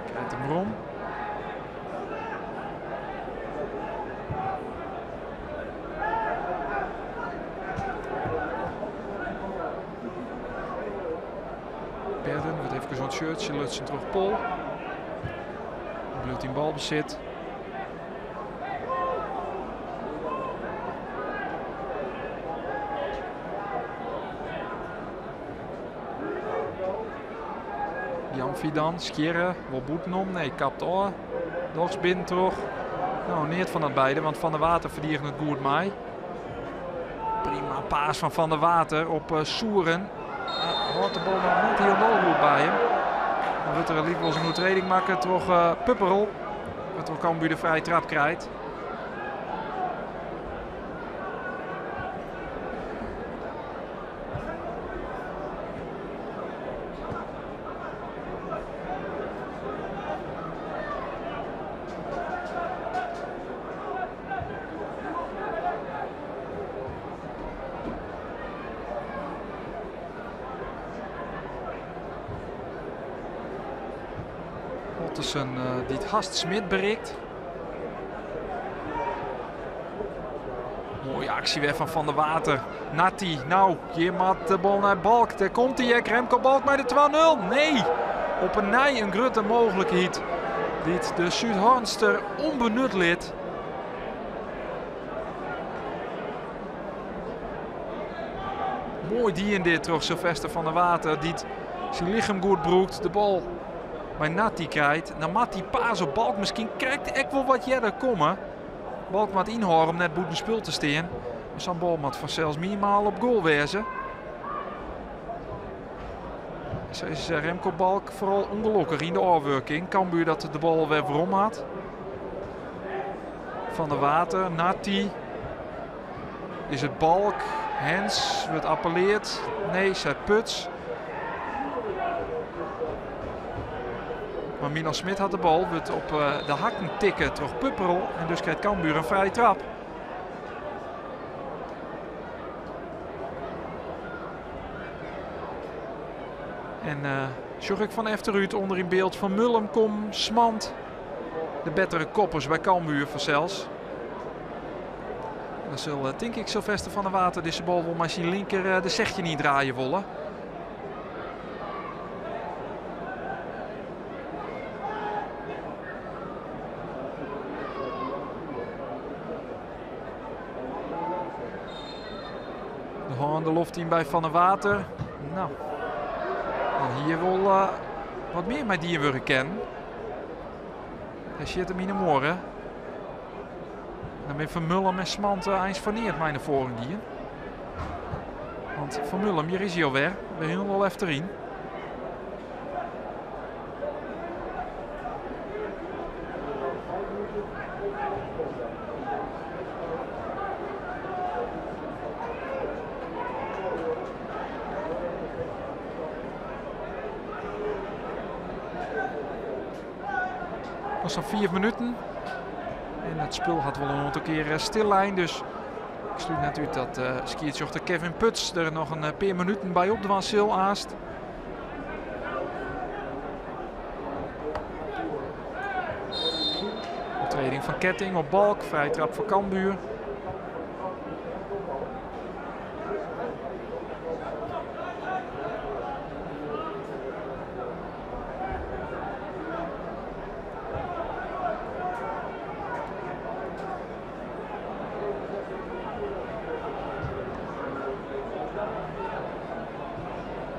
Krijt him werom. Berden wurdt efkes oan it shirtsje lutsen troch Pol. Bliuwt yn balbesit. Jan Fidan, Skjirre, wol bûtenom, nee, kapt ôf. Dochs binnen troch. No, neat fan dat beide, want Van der Water ferdigenet goed mei. Prima paas fan Van der Water op Soeren. Hâldt de bal noch net hielendal goed by him. Dan wurdt der lykwols in oertreding makke troch Pupperl. Wêrtroch Cambuur de frije trap krijt. Ottesen dy't hast Smit berikt. Mooie actie weer van Van der Water. Natti, nou, hier mat de bal naar Balk. Daar komt hij, Remco Balk bij de 2-0. Nee, op een nij een grote mogelijkheid. Die de Zuidhornster onbenut lid. Mooi die in dit terug Sylvester van der Water. Die zijn lichaam goed broekt. De bal bij Natti krijgt. Nou mat die paas op Balk. Misschien krijgt hij echt wel wat jerder komen. Balk moet inhouden om net boeten spul te staan. Maar zo'n bal moet vanzelfs minimaal op goal wezen. Zo is Remco Balk vooral ongelukkig in de afwerking. Cambuur dat de bal weer waarom had. Van der Water, Natti. Is het Balk? Hens wordt appelleerd. Nee, zij Puts. Maar Milan Smit had de bal, wordt op de hakken tikken terug Pupperl. En dus krijgt Cambuur een vrije trap. En Sjork van Efteruut onder in beeld van Mullum, Kom, Smant. De betere koppers bij Cambuur vanzelfs. En dan zal denk ik Sylvester van der Water deze bal wel maar zijn linker de zegje niet draaien willen. De hand de lofteam bij Van der Water. Nou, en hier wil wat meer met die worden kennen. Hij zit hem in de morgen. Dan ben Van Mullum en Smant eens van neer mijn voren die. Want Van Mullum, hier is hij alweer. We heel al even erin. Was dan 4 minuten. En het spul had wel een aantal keer stillijn. Dus ik sluit net uit dat skiertjochter Kevin Puts er nog een paar minuten bij op de Wansil aast. Optreding van Ketting op Balk. Vrije trap voor Cambuur.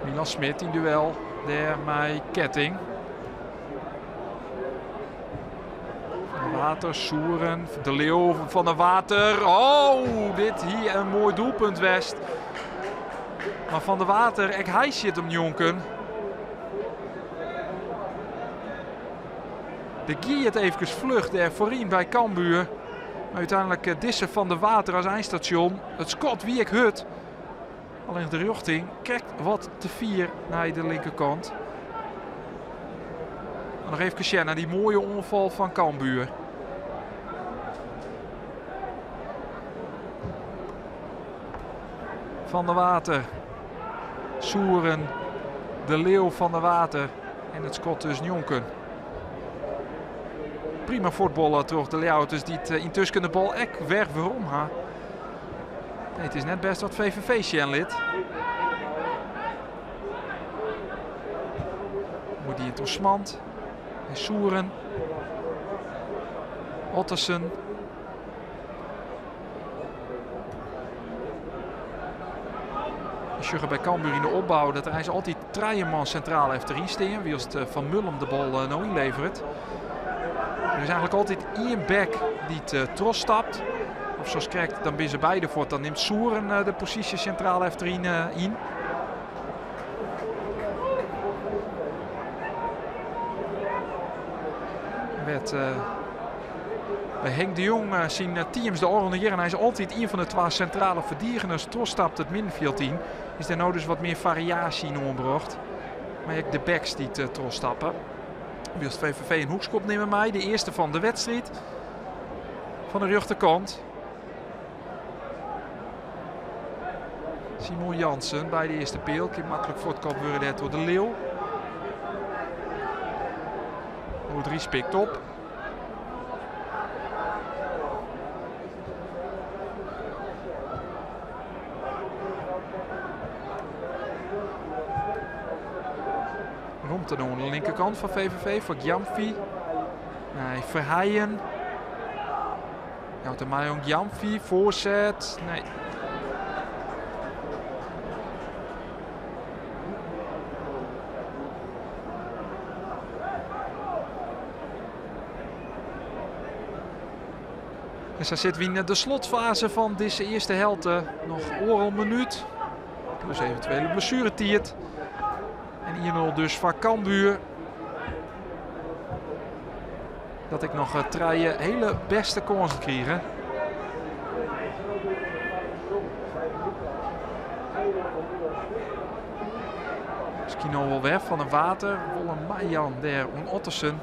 Milan Smit in duel daar met Ketting. Van der Water, Soeren, De Leeuw van der Water. Oh, dit hier een mooi doelpunt West. Maar Van der Water, ik hij zit om Jonken. De Gie het even vlucht daar voorin bij Cambuur. Maar uiteindelijk Disse van der Water als eindstation. Het schot wie ik hut. Alleen de richting kijkt wat te vier naar de linkerkant. En nog even kijken naar die mooie onval van Cambuur. Van der Water. Soeren. De Leeuw van der Water. En het schot dus Jonken. Prima voetballen terug de Leeuw. Dus die het intussen de bal ek weg waarom ha. Nee, het is net best wat VVV lid. Moet die het Osmand. En Soeren. Ottesen. Sjugger bij Cambuur in de opbouw dat er is altijd Treierman centraal heeft erin staan. Wie als het Van Mullum de bal nou inlevert. Er is eigenlijk altijd één back die het tros stapt. Of zoals krijgt, dan ben ze beide voor. Dan neemt Soeren de positie centraal heeft erin in. Werd bij Henk de Jong zijn teams de oren hier. En hij is altijd een van de twee centrale verdedigers. Tros stapt het middenveld in. Is daar nou dus wat meer variatie in omgebracht. Maar ook de backs die het tros stappen. Wil VVV een hoekschop nemen mij. De eerste van de wedstrijd. Van de rechterkant. Simon Jansen bij de eerste peel. Keer makkelijk voortkop worden door de Leeuw. Boudries pikt op. Romte oan de linkerkant fan VVV foar Gyamfi. Nei Verheijen. Jout de mei oan Gyamfi. Voorzet. Nee. En sa sitte we yn de slotfase fan dizze earste helte. Noch oardel minút. Plus eventuele blessuretiid. En 1-0 dus foar Cambuur. Dat ik noch trije hiele bêste kânsen krige. Miskien al wol wer fan in water. Wol in meijan dêr oan Ottersen.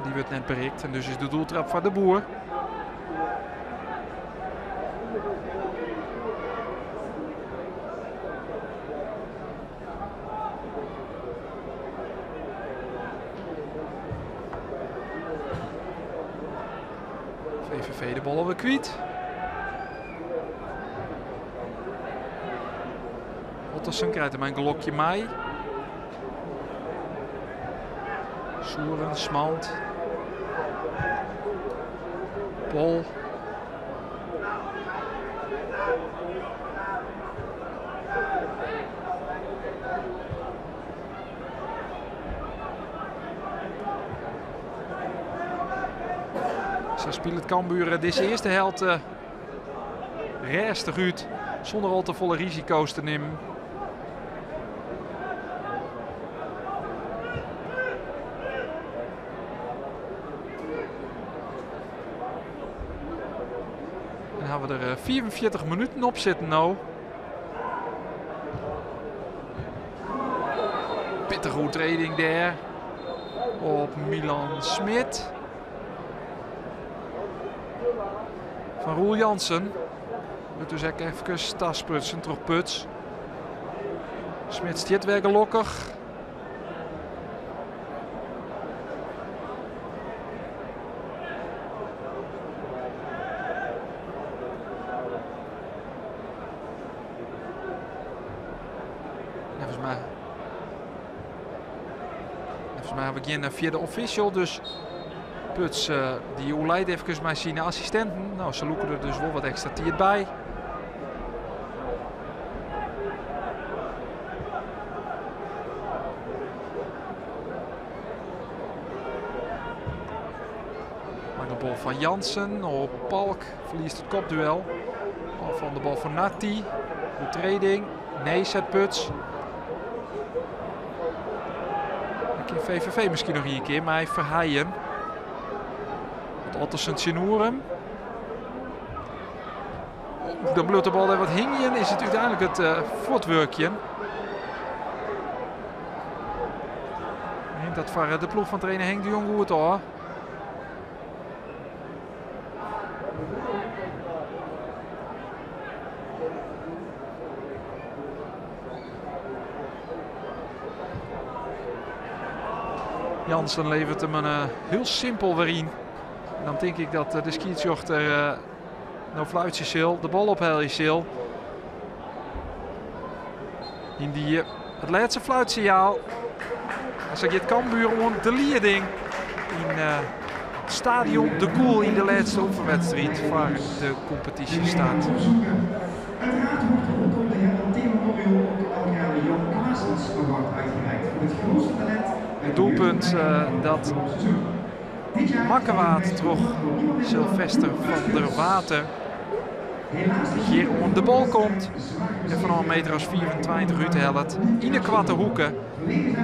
Dy wurdt net berikt en dus is de doeltrap foar De Boer. VVV de bal alwer kwyt. Ottersen krijt him in gelokje mei. Soeren, Smalt. Pol. Sa spilet Cambuur dizze earste helte rêstich út, sûnder al te folle risiko's te nimmen. Dan hawwe we der 45 minuten op sitten no. Pittige oertreding dêr op Milan Smit. Fan Roel Jansen. Wurdt dus ek efkes tasprutsen troch Puts. Smit stiet wer gelokkich. Neffens my, neffens my hawwe we gjin fjirde official, dus Puts dy oerleit efkes mei syn assistinten. No, se lûke der dus wol wat ekstra tiid by. Lange bal fan Jansen op Palk. Ferliest it kopduel. Fan de bal foar Nartey. Oertreding. Nee, seit Puts. Dan kin VVV miskien noch ien kear mei Verheijen. Want Ottersen tsjinoer him. Dan bliuwt de bal dêr wat hingjen. Is it úteinlik it fuortwurkjen. Rint dat foar de ploech fan trainer Henk de Jong goed ôf. Jansen levert hem een hiel simpel wer yn. En dan tink ik dat de skiedsrjochter no fluitsje sil, de bal ophelje sil. Yn dy it lêste fluitsinjaal. En sa giet Cambuur oan de lieding yn stadion De Koel yn de lêste oefenwedstriid foar de kompetysjestart. Uiteraard wordt rondom de Herman Theo Memorial ook elk jaar de Jan Klaassens Award uitgereikt voor het grootste talent. Het doelpunt dat makke waard troch Silvester van der Water. Hjir oan de bal komt en fan in meter as 25 úthellet yn de koarte hoeke.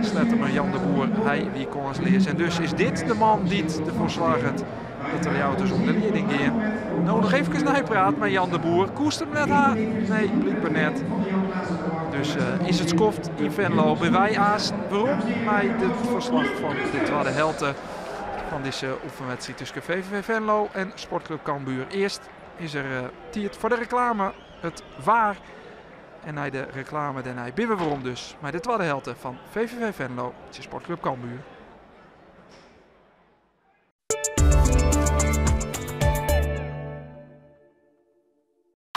Sleattemer Jan de Boer, hy wie kânsleas. En dus is dit de man dy't derfoar soarget dat de Ljouwerters oan de lieding gean. No noch efkes neipraat mei Jan de Boer. Koest him net ha? Nee, blykber net. Dus is it skoft yn Venlo. Binne wy aanst werom mei it ferslach fan de twadde helte fan dizze oefenwedstriid tusken VVV Venlo en Sportclub Cambuur. Earst is der tiid foar de reklame. It waar. En nei de reklame dêrnei binne we werom dus mei de twadde helte fan VVV Venlo tsjin Sportclub Cambuur.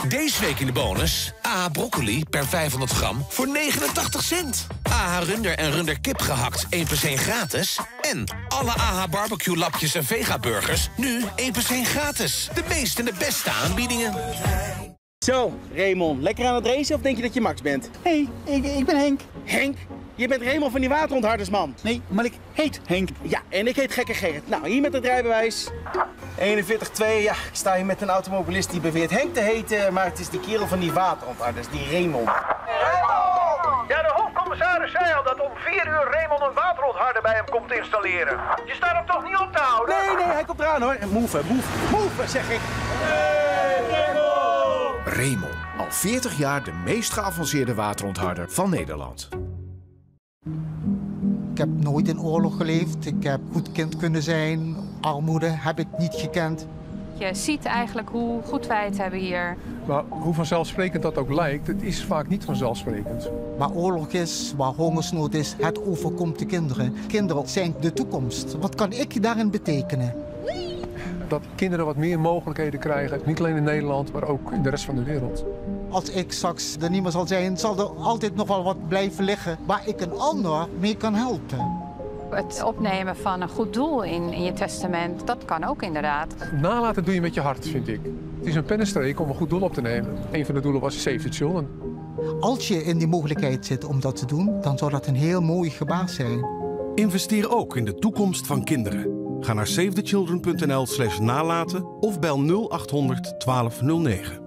Deze week in de bonus. AH broccoli per 500 gram voor 89 cent. AH runder en runder kip gehakt 1 plus 1 gratis. En alle AH barbecue lapjes en vegaburgers nu 1 plus 1 gratis. De meeste en de beste aanbiedingen. Zo, Raymond, lekker aan het racen of denk je dat je Max bent? Hey, ik ben Henk. Henk? Je bent Raymond van die waterontharders, man. Nee, maar ik heet Henk. Ja, en ik heet Gekke Gerrit. Nou, hier met het rijbewijs. 41,2, ja, ik sta hier met een automobilist die beweert Henk te heten, maar het is die kerel van die waterontharders, die Raymond. Raymond! Ja, de hoofdcommissaris zei al dat om 4 uur Raymond een waterontharder bij hem komt installeren. Je staat hem toch niet op te houden? Nee, nee, hij komt eraan hoor. Move, move, move, zeg ik. Hey, Raymond! Raymond, al 40 jaar de meest geavanceerde waterontharder van Nederland. Ik heb nooit in oorlog geleefd. Ik heb goed kind kunnen zijn. Armoede heb ik niet gekend. Je ziet eigenlijk hoe goed wij het hebben hier. Maar hoe vanzelfsprekend dat ook lijkt, het is vaak niet vanzelfsprekend. Waar oorlog is, waar hongersnood is, het overkomt de kinderen. Kinderen zijn de toekomst. Wat kan ik daarin betekenen? Dat kinderen wat meer mogelijkheden krijgen, niet alleen in Nederland, maar ook in de rest van de wereld. Als ik straks er niet meer zal zijn, zal er altijd nog wel wat blijven liggen waar ik een ander mee kan helpen. Het opnemen van een goed doel in je testament, dat kan ook inderdaad. Nalaten doe je met je hart, vind ik. Het is een pennenstreek om een goed doel op te nemen. Een van de doelen was Save the Children. Als je in die mogelijkheid zit om dat te doen, dan zou dat een heel mooi gebaar zijn. Investeer ook in de toekomst van kinderen. Ga naar savethechildren.nl/nalaten of bel 0800 1209.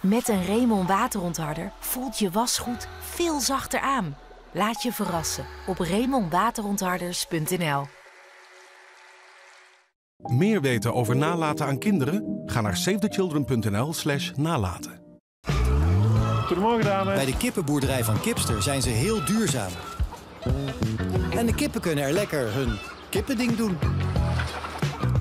Met een Raymond waterontharder voelt je wasgoed veel zachter aan. Laat je verrassen op raymonwaterontharders.nl. Meer weten over nalaten aan kinderen? Ga naar savethechildren.nl/nalaten. Goedemorgen, dames. Bij de kippenboerderij van Kipster zijn ze heel duurzaam. En de kippen kunnen er lekker hun kippending doen.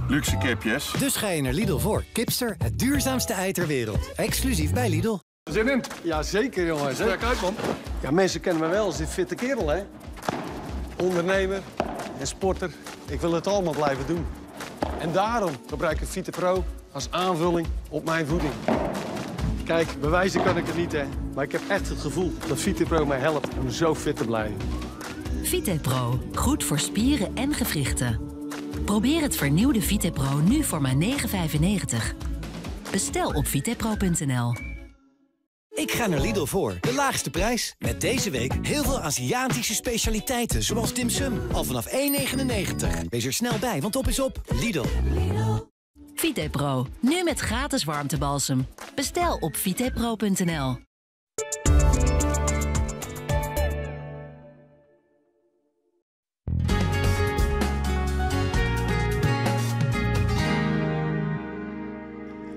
Luxe kipjes. Dus ga je naar Lidl voor Kipster, het duurzaamste ei ter wereld. Exclusief bij Lidl. Zin in? Ja, zeker, jongen. Sterk uit, man. Ja, mensen kennen me wel als die fitte kerel, hè? Ondernemer en sporter. Ik wil het allemaal blijven doen. En daarom gebruik ik VitaPro als aanvulling op mijn voeding. Kijk, bewijzen kan ik het niet, hè. Maar ik heb echt het gevoel dat VitaPro mij helpt om zo fit te blijven. VitaPro, goed voor spieren en gewrichten. Probeer het vernieuwde VitaPro nu voor maar 9,95. Bestel op vitapro.nl. Ik ga naar Lidl voor de laagste prijs. Met deze week heel veel Aziatische specialiteiten, zoals dim sum. Al vanaf 1,99. Wees er snel bij, want op is op. Lidl. VitaPro, nu met gratis warmtebalsem. Bestel op vitapro.nl.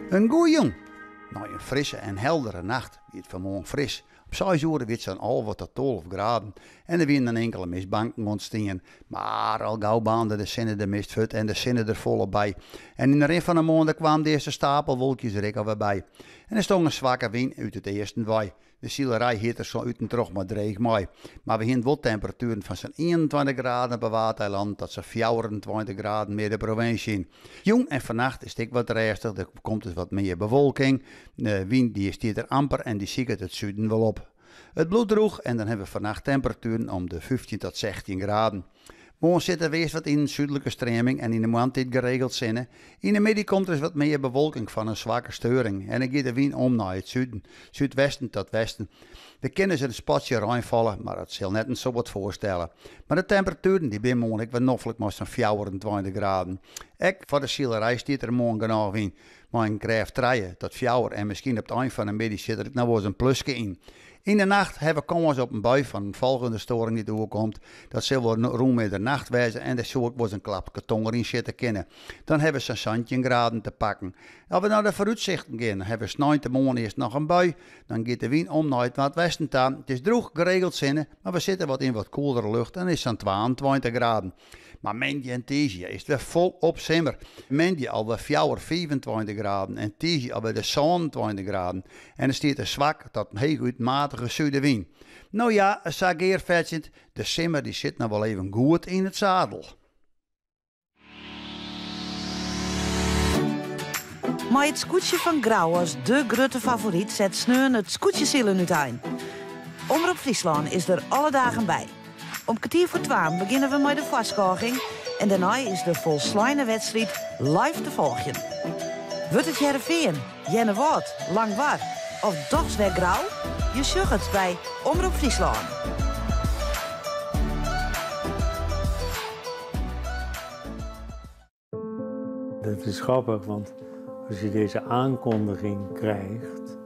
Een goeie jong. Na een frisse en heldere nacht wie het vanmorgen fris. Op 6 uur werd zo'n al wat tot 12 graden en er wienen een enkele mistbanken ontstaan. Maar al gauw baande de zinne de mist fut en de zinne er volop bij. En in de rin van de maand kwam de eerste stapelwolkjes er ook alweer bij. En er stond een zwakke wind uit het eerste waai. De zielerij hiet er zo uit en terug maar dreig mooi. Maar we hadden wel temperaturen van zo'n 21 graden op het Waadeiland tot zo'n 24 graden meer de provincie in. Jong en vannacht is het wat rustig, er komt dus wat meer bewolking. De wind die stiert er amper en die ziet het zuiden wel op. Het bloed droeg en dan hebben we vannacht temperaturen om de 15 tot 16 graden. Morgen zit er weer wat in een zuidelijke stroming en in de maand dit geregeld zinnen. In de middag komt er eens wat meer bewolking van een zwakke steuring. En dan gaat de wind om naar het zuiden, zuidwesten tot westen. De kunnen ze een spatje reinvallen, maar dat zal net een zo wat voorstellen. Maar de temperaturen die zijn morgen wat noffelijk maar zo'n 24 graden. Ik voor de zielerij stiet er morgen genoeg in. Maar een krijg 3 tot 4 en misschien op het eind van de middag zit er nou wel eens een plusje in. In de nacht hebben we kans op een bui van een volgende storing die doorkomt. Dat zal wel rond middernacht wijzen en daar zou ik wel eens een klap karton erin zitten kennen. Dan hebben ze een zandje graden te pakken. Als we naar de vooruitzichten gaan, dan hebben we 's de morgen eerst nog een bui. Dan gaat de wind om naar het wat westen toe. Het is droog, geregeld zinnen, maar we zitten wat in wat koeldere lucht en is zo'n 22 graden. Mar moandei en tiisdei is it wer folop simmer. Moandei alwer fjouwer, 25 graden en tiisdei alwer de 27 graden. En der stiet in swak tot heechút matige sudewyn. No ja, sa gearfetsjend, de simmer dy sit noch wol even goed yn it sadel. Mei it skûtsje fan Grou as de grutte favoryt set sneon it skûtsjesilen útein. Omrop Fryslân is der alle dagen by. Om kertier foar twaen begjinne we mei de foarskôging en dêrnei is de folsleine wedstriid live te folgjen. Wurdt it Hearrenfean, Earnewâld, Langwar of dochs wer Grou? Je sjogge it by Omrop Fryslân. Dat is grappig, want als je deze aankondiging krijgt,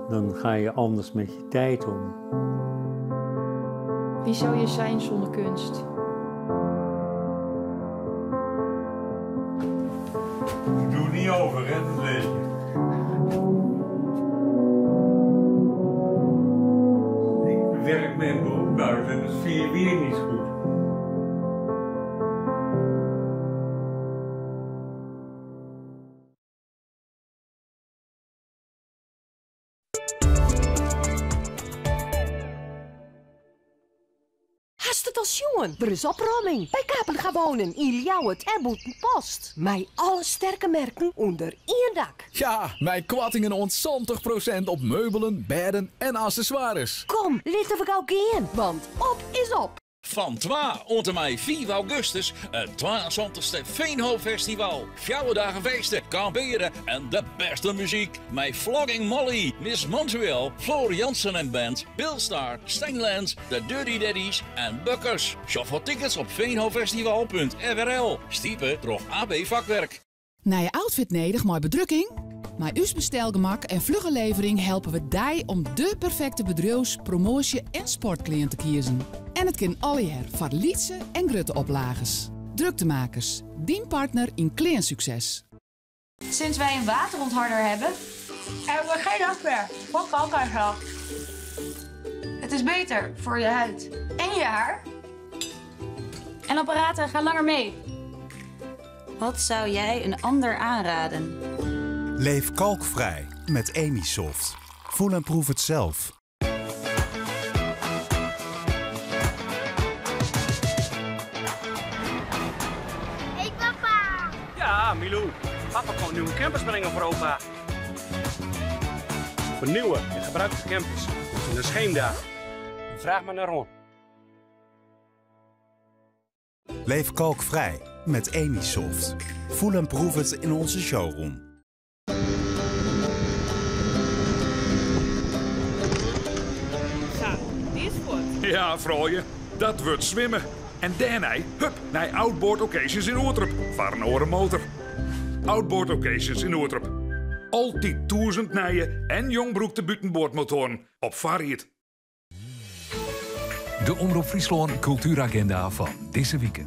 dan ga je anders met je tijd om. Wie zou je zijn zonder kunst? Ik doe het niet over, hè, dat weet je. Ik werk mijn beroep uit en dat vind je weer niet goed. Hast it al sjoen? Der is opromming by Kapenga Wonen yn Ljouwert en Bûtenpost. Mei alle sterke merken ûnder ien dak. Ja, mei koartingen oant 70% op meubelen, bêden en accessoires. Kom, litte we gau gean, want op is op! Fan twa oant en mei fiif augustus it 72ste Veenhoop Festival. Fjouwer dagen feesten, kampeare en de bêste muzyk. Mei Flogging Molly, Miss Montreal, Floor Jansen en band, Bill Star, Stijn Lent, The Dirty Daddies en Bukkers. Sjoch foar tickets op veenhoopfestival.frl. Stipe troch AB Vakwerk. Nije outfit nedich mei bedrukking? Mei ús bestelgemak en flugge levering helpe we dy om de perfekte bedriuws-, promoasje en sportklean te kiezen. En it kin allegear foar lytse en grutte oplages. Druktemakers, dyn partner yn kleansukses. Sinds wij een waterontharder hebben, hebben we geen last meer van kalkuitslag. Het is beter voor je huid en je haar. En apparaten gaan langer mee. Wat zou jij een ander aanraden? Leef kalkvrij met Emisoft. Voel en proef het zelf. Hey papa! Ja, Milou. Papa komt nieuwe campers brengen voor opa. Voor nieuwe en gebruikte campers komt u naar Scheemda. Vraag maar naar Ron. Leef kalkvrij met Emisoft. Voel en proef het in onze showroom. Sa, dy is fuort. Ja, froulju, dat wurdt swimme. En dêrnei, hup, nei Outboard Occasions yn Oerterp foar in oare motor. Outboard Occasions yn Oerterp. Altyd tûzend nije en jong brûkte bûtenboardmotoaren op foarried. De Omrop Fryslân Kultueragenda fan dizze wike.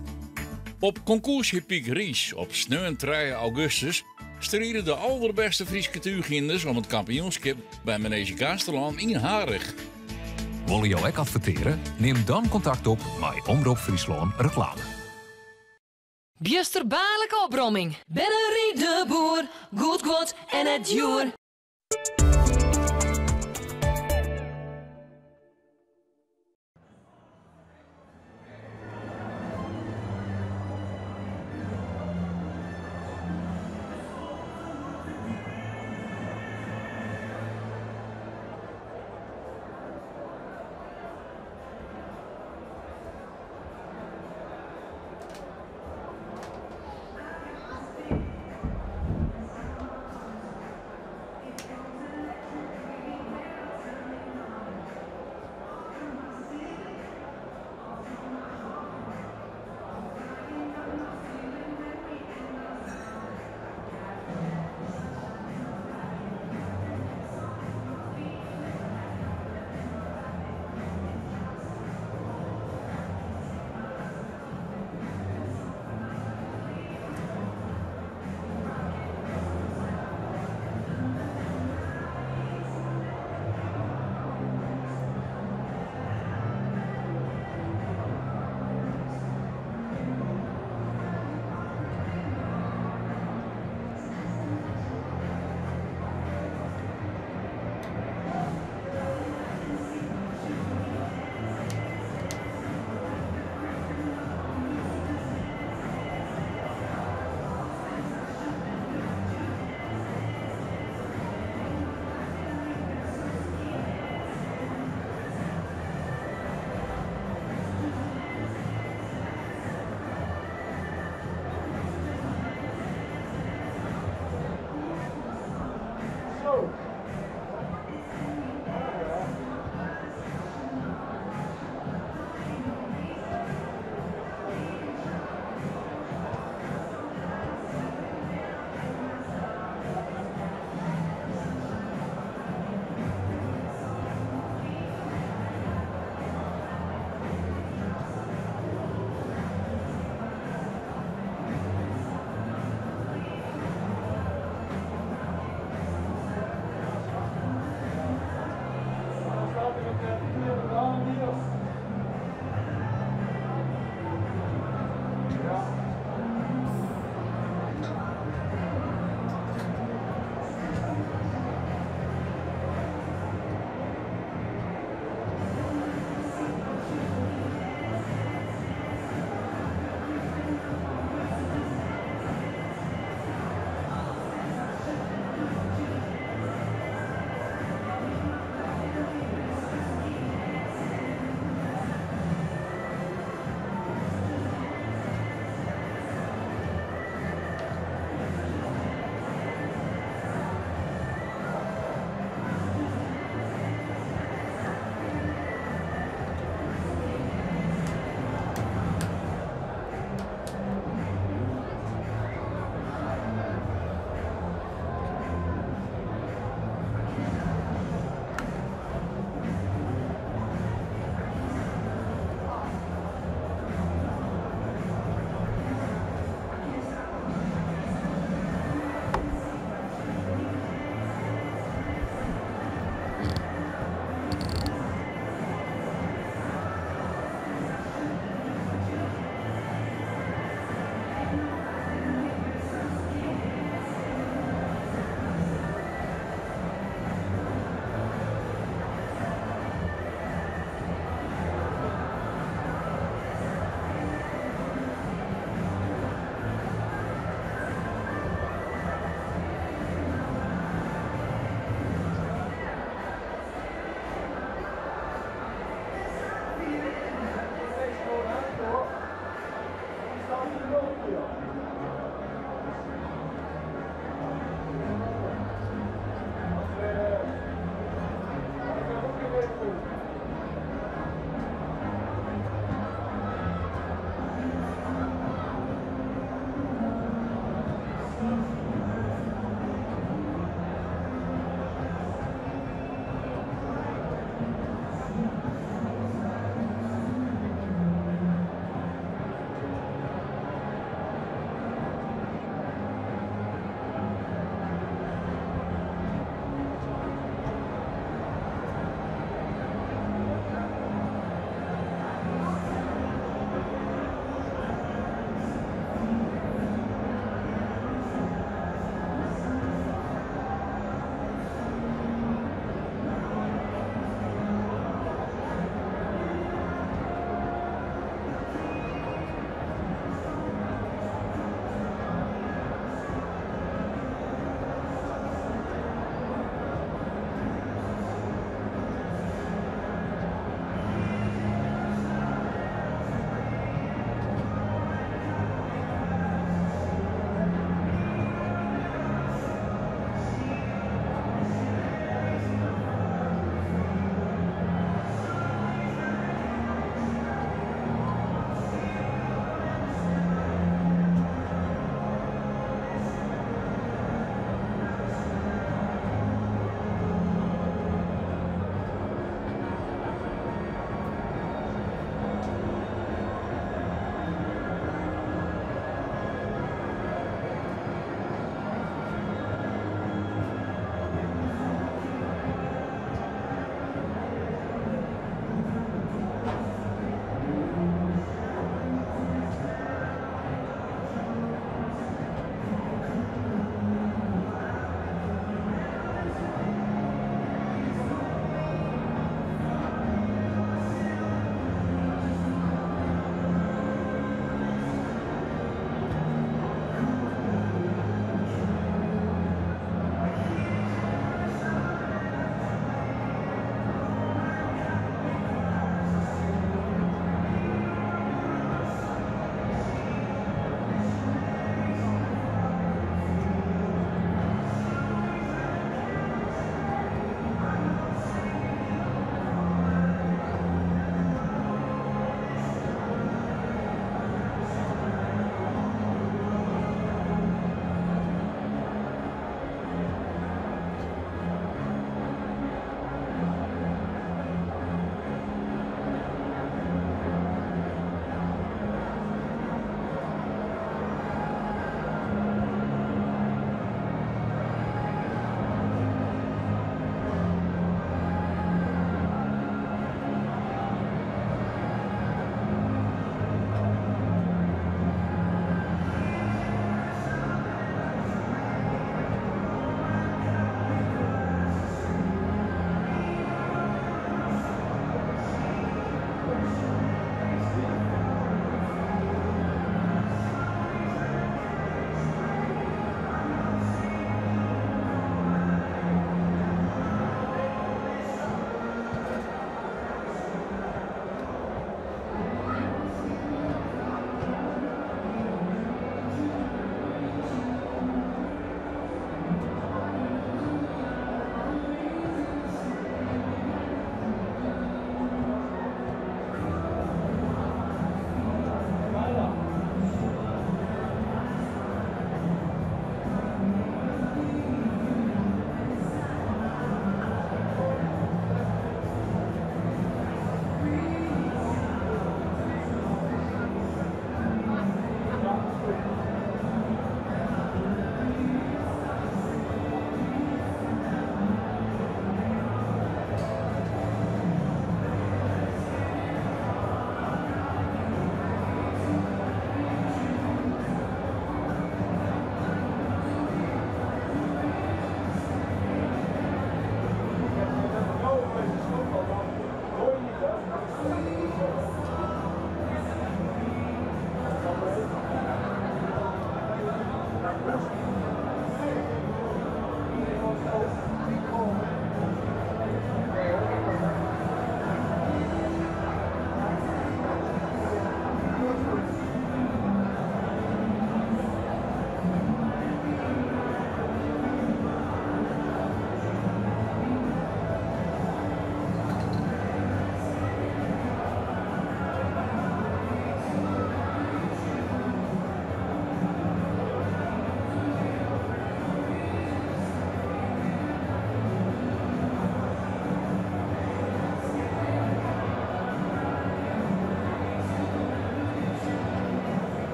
Op konkoers-hippyk Riis op sneon trije augustus stride de alderbêste Fryske túghynders om it kampioenskip by Manege Gaasterlân yn Harich. Wolle jo ek adverteare? Nim dan kontakt op mei Omrop Fryslân Reklame. Bjusterbaarlike opromming. Bennerie de Boer, goed guod en net djoer.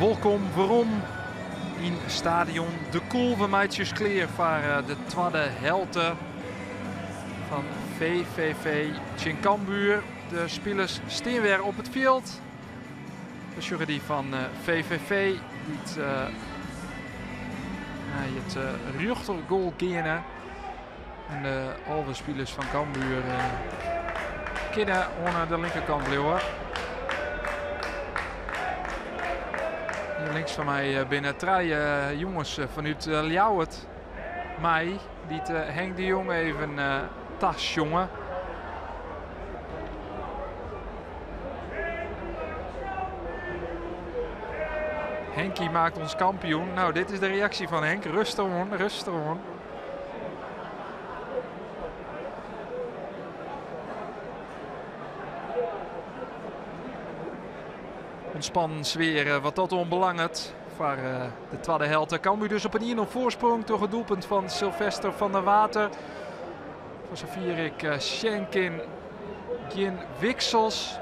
Wolkom werom yn stadion De Koel. We meitsje ús klear foar eh, de twadde helte fan VVV tsjin Cambuur. De spilers stean wer op it fjild. We sjogge dy fan VVV eh, dy't eh, nei it rjochtergoal geane. En de 11 spilers fan Cambuur kinne oan de linkerkant bliuwe. Hier links fan my binne trije jonges fanút Ljouwert mei dy't Henk de Jong even tasjonge. Henkie maakt ons kampioen. Nou, dit is de reactie van Henk. Rustig oan, rustig oan. Ontspannen sfear eh, wat dat oanbelanget. Foar eh, de twadde helte. Cambuur dus op een 1-0 voorsprong troch it doelpunt fan Sylvester van der Water. Foar safier ik eh, sjen kin gjin wiksels.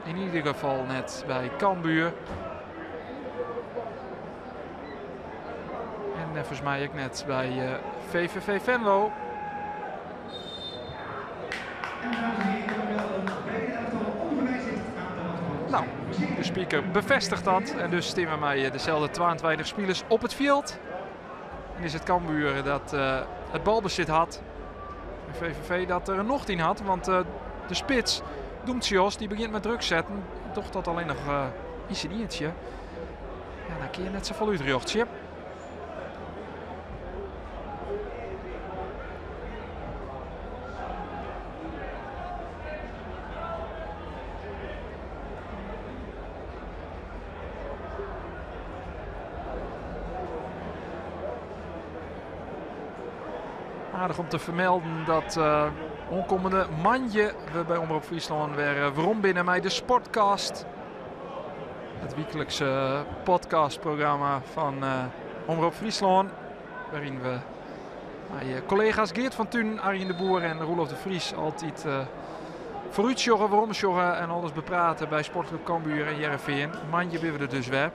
In ieder geval net by Cambuur. En neffens my ek net by VVV Venlo. Nou, de speaker bevestigt dat. En dus stean we mei deselde 22 spilers op it fjild. En is it Cambuur dat it balbesit hat. En VVV dat der nocht yn hat, want de spits Doemtsios dy begjint mei druk setten. Docht dat allinnich yn syn ientsje. Ja, dan kin je net safolle útrjochtsje. Aardich om te fermelden dat uh, oankommende moandei we by Omrop Fryslân wer eh, werom binne mei de Sportcast. It wyklikse podcastprogramma fan uh, Omrop Fryslân. Wêryn't we mei kollega's Geert van Tunen, Arjen de Boer en Roelof de Vries altyd uh, foarútsjogge, weromsjogge en alles beprate by Sportclub Cambuur en Hearrenfean. Moandei binne we der dus wer.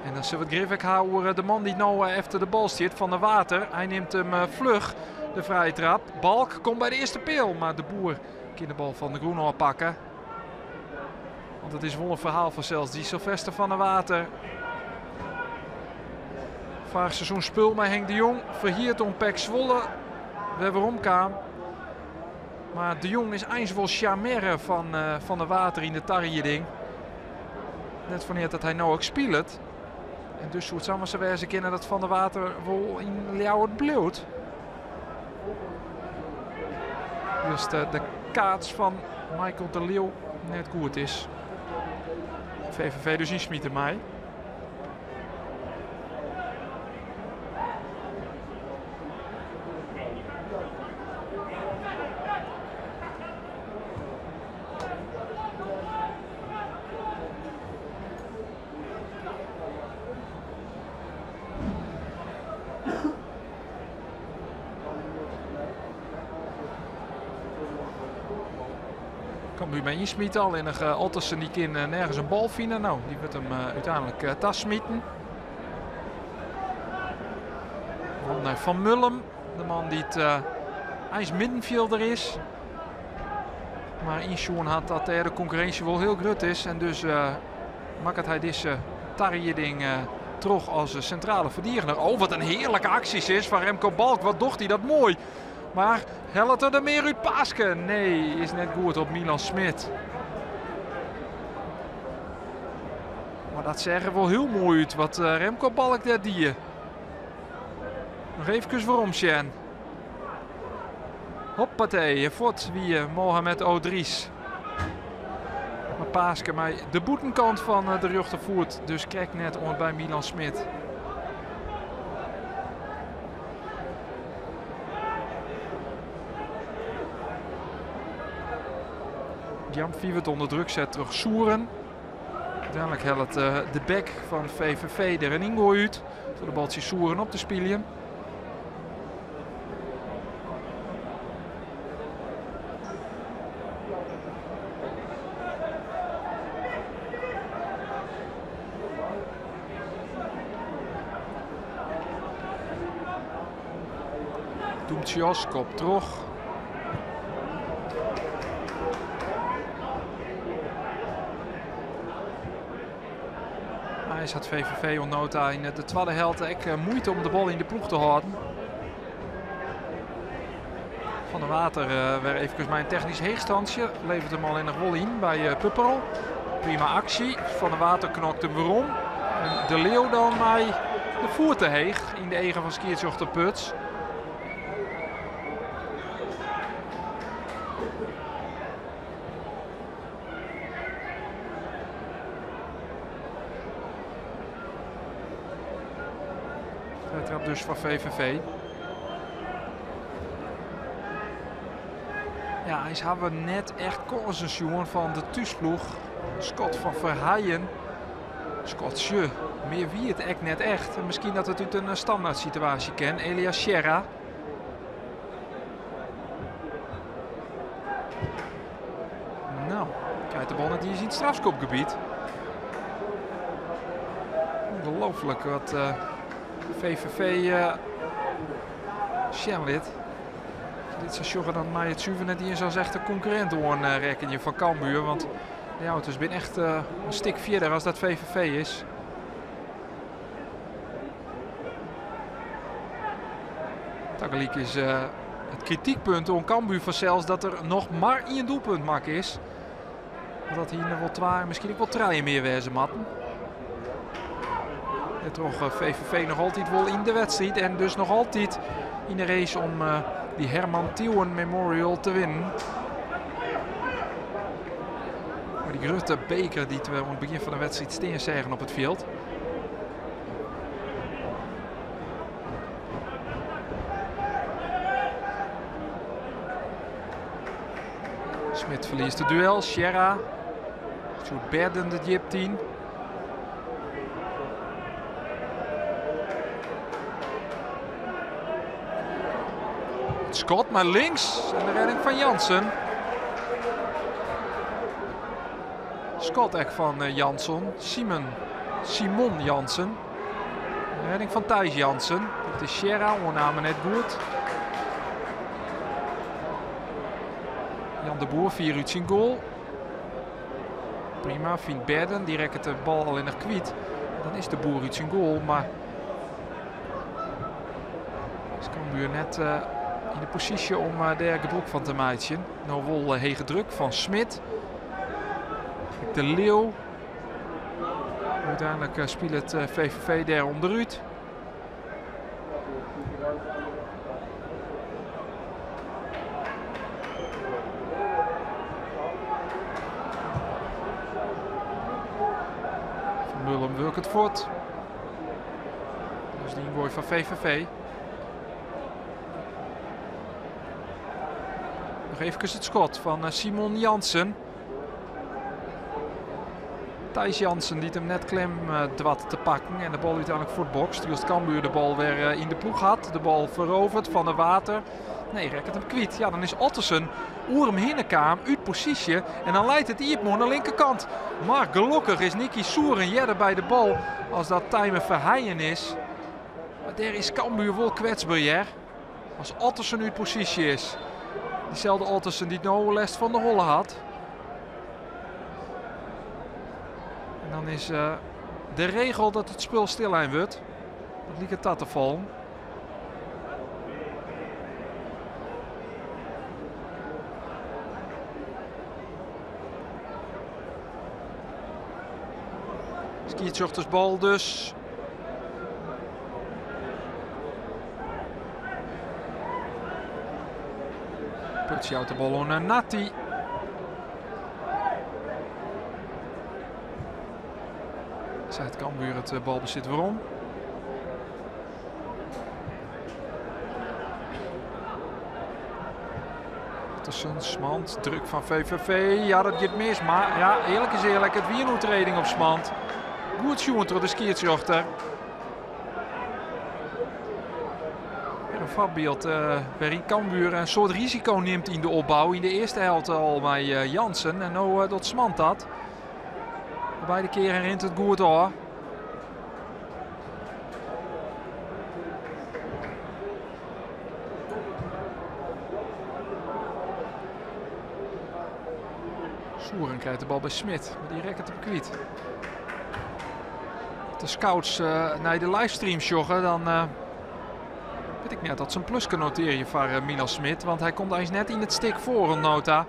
En dan sille we it grif ek ha oer eh, de man dy't no eh, efter de bal stiet, Van der Water. Hy nimt him eh, fluch, de frije trap. Balk komt by de earste peal, mar de Boer kin de bal fan de grûn ôfpakke. Want it is wol in ferhaal fansels, dy Sylvester van der Water. Foarich seizoen spul mei Henk de Jong, ferhierd oan PEC Zwolle, wer werom kaam. Mar De Jong is eins wol sjarmearre fan Van der Water yn de tarieding. Net foar neat dat hy no ek spilet. En dus soe it samar sa wêze kinne dat Van der Water wol yn Ljouwert bliuwt. Wylst de kaats fan Michael de Leeuw net goed is. VVV dus ynsmite mei. Cambuur mei ynsmite, allinnich eh, Ottersen dy kin eh, nergens in bal fine. No, dy wurdt him eh, úteinlik tasmiten. Werom nei Van Mullum, de man dy't eins middenfjilder is. Mar ynsjoen hat dat dêr de konkurrinsje wol hiel grut is. En dus makket hy dizze tarieding troch as sintrale ferdigener. Oh, wat in hearlike aksje is fan Remco Balk. Wat docht hy dat moai. Mar hellet er der mear út Paaske? Nee, is net goed op Milan Smit. Mar dat seach der wol hiel moai út wat Remco Balk dêr die. Noch eefkes werom sjen. Hoppatee, fuort wie Mohamed Odries. Mar Paaske mei de bûtenkant fan de rjochterfoet, dus krekt net oant by Milan Smit. Gyamfi wurdt ûnder druk set troch Souren. Uteinlik hellet de back fan VVV der in yngoai út troch de bal tsjin Souren op te spyljen. Doemtsjos kop troch. Eins hat VVV oant no ta yn de twadde helte ek muoite om de bal yn de ploech te hâlden. Van der Water wer efkes mei in technysk heechstantsje. Levert him allinnich wol yn by Pupperl. Prima aksje. Van der Water knokt him werom. En De Leeuw dan mei de foet te heech yn de eagen fan skiedsrjochter Puts. Trap dus foar VVV. Ja, eins hawwe we net echt kânsen sjoen fan de thúsploech. Skot fan Verheijen. Skotsje, mear wie it ek net echt. En miskien dat it út in standaard situaasje kin. Elias Sierra. Nou, krijt de bal net iens yn it strafskopgebiet. Ongelooflijk wat VVV sjen lit. Dit sa sjogge dan mei it suver net iens as echte konkurrint oanrekkenje fan Cambuur. Want de auto's binne echt in stik fierder as dat VVV is. Tagelyk is it kritykpunt oan Cambuur fansels dat der noch mar ien doelpunt makke is. Dat hiene wol twa en miskien ek wol trije mear wêze moatten. Troch VVV noch altyd wol yn de wedstriid en dus noch altyd yn de race om dy Herman Thieuwen Memorial te winnen. Mei dy grutte beker dy't we oan it begjin fan de wedstriid stean seagen op it fjild. Smit ferliest it duel. Sierra stjoert Berden de djipte yn. Het skot maar links en de redding van Jansen. Skot ek fan Jansson. Simon, Simon Jansen. De redding fan Thijs Jansen. Dit is Sierra, oanname net goed. Jan de Boer fier út syn goal. Prima, fynt Berden. Dy rekket de bal allinnich kwyt. Dan is de Boer út syn goal, mar is Cambuur net yn de posysje om dêr gebrûk fan te meitsjen. No wol hege druk fan Smit. De Leeuw. Uteinlik spilet VVV dêr ûnderút. Van Mullum wurket fuort. Dus de yngoai fan VVV. Noch efkes it skot fan Simon Jansen. Thijs Jansen dy't him net klem doart te pakken en de bal úteinlik fuortbokst. Wylst Cambuur de bal wer yn de ploech hat. De bal ferovert Van der Water. Nee, rekket him kwyt. Ja, dan is Ottesen oer him hinne kaam út posysje en dan leit it iepen oan de linkerkant. Mar gelokkich is Nicky Soeren earder by de bal as dat Tijmen Verheijen is. Mar dêr is Cambuur wol kwetsber, hear. As Ottesen út posysje is. Dyselde Ottesen dy't no lêst fan de holle hat. En dan is de regel dat it spul stillein wurdt. Dat liket ta te fallen. Skiedsrjochtersbal dus. Puts jout de bal oan Natti. Seit Cambuur it balbesit werom. Tussen Smand, druk fan VVV. Ja, dat giet mis, mar ja, earlik is earlik, it wie in oertrêding op Smand. Goed sjoen troch de skiedsrjochter. Een foarbyld wêryn Cambuur in soad risiko nimt yn de opbou. Yn de earste helte al mei Jansen en no docht Smand dat. Beide kearen rint it goed ôf. Souren krijt de bal by Smit, mar dy rekket him kwyt. As de scouts nei de livestream sjogge, dan wit ik net dat se in pluske notearje foar Milan Smit, want hy komt eins net yn it stik foar oant no ta.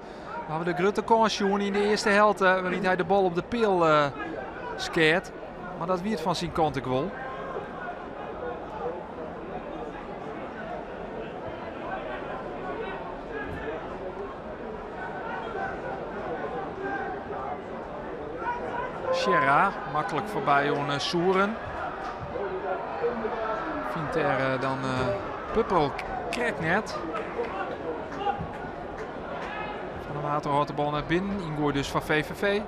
We hawwe de grutte kâns sjoen yn de earste helte, wêryn't hy de bal op de peal skeat. Mar dat wie it fan syn kant ek wol. Sierra, maklik foarby oan Souren. Fynt dêr dan Pupperl krekt net. Van der Water hâldt de bal net binnen. Yngoai dus foar VVV.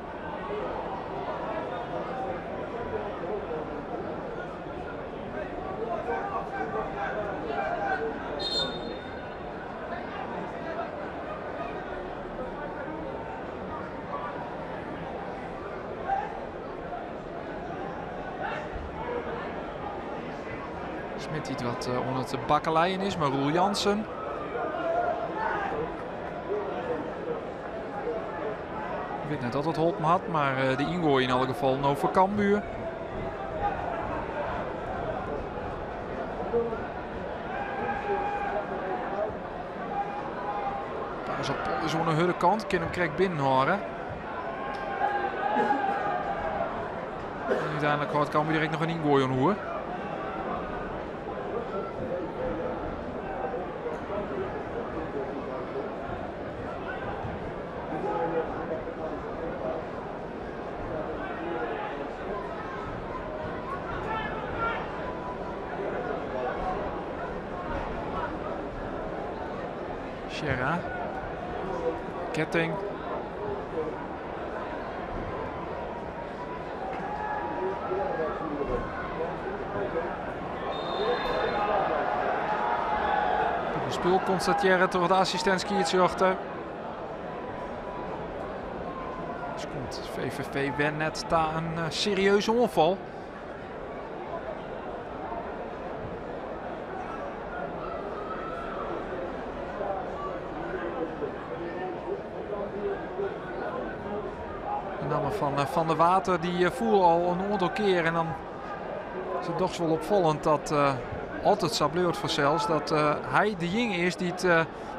Smit dy't wat oan it bakkeleien is mei Roel Jansen. Ik wit net oft dat holpen hat, mar de yngoai yn alle gefallen no foar Cambuur. Paas op Pol is oan de hurde kant, kin him krekt binnenhâlde. En úteinlik hâldt Cambuur der ek noch in yngoai oan oer. Sierra. Ketting. Spul konstatearre troch de assistint skiedsrjochter. Dus komt VVV wer net ta in serieuze oanfal. De namme fan Van der Water die foel al in oantal kear en dan is it dochs wol opfallend dat altyd sa bliuwt fansels dat hy dejinge is dy't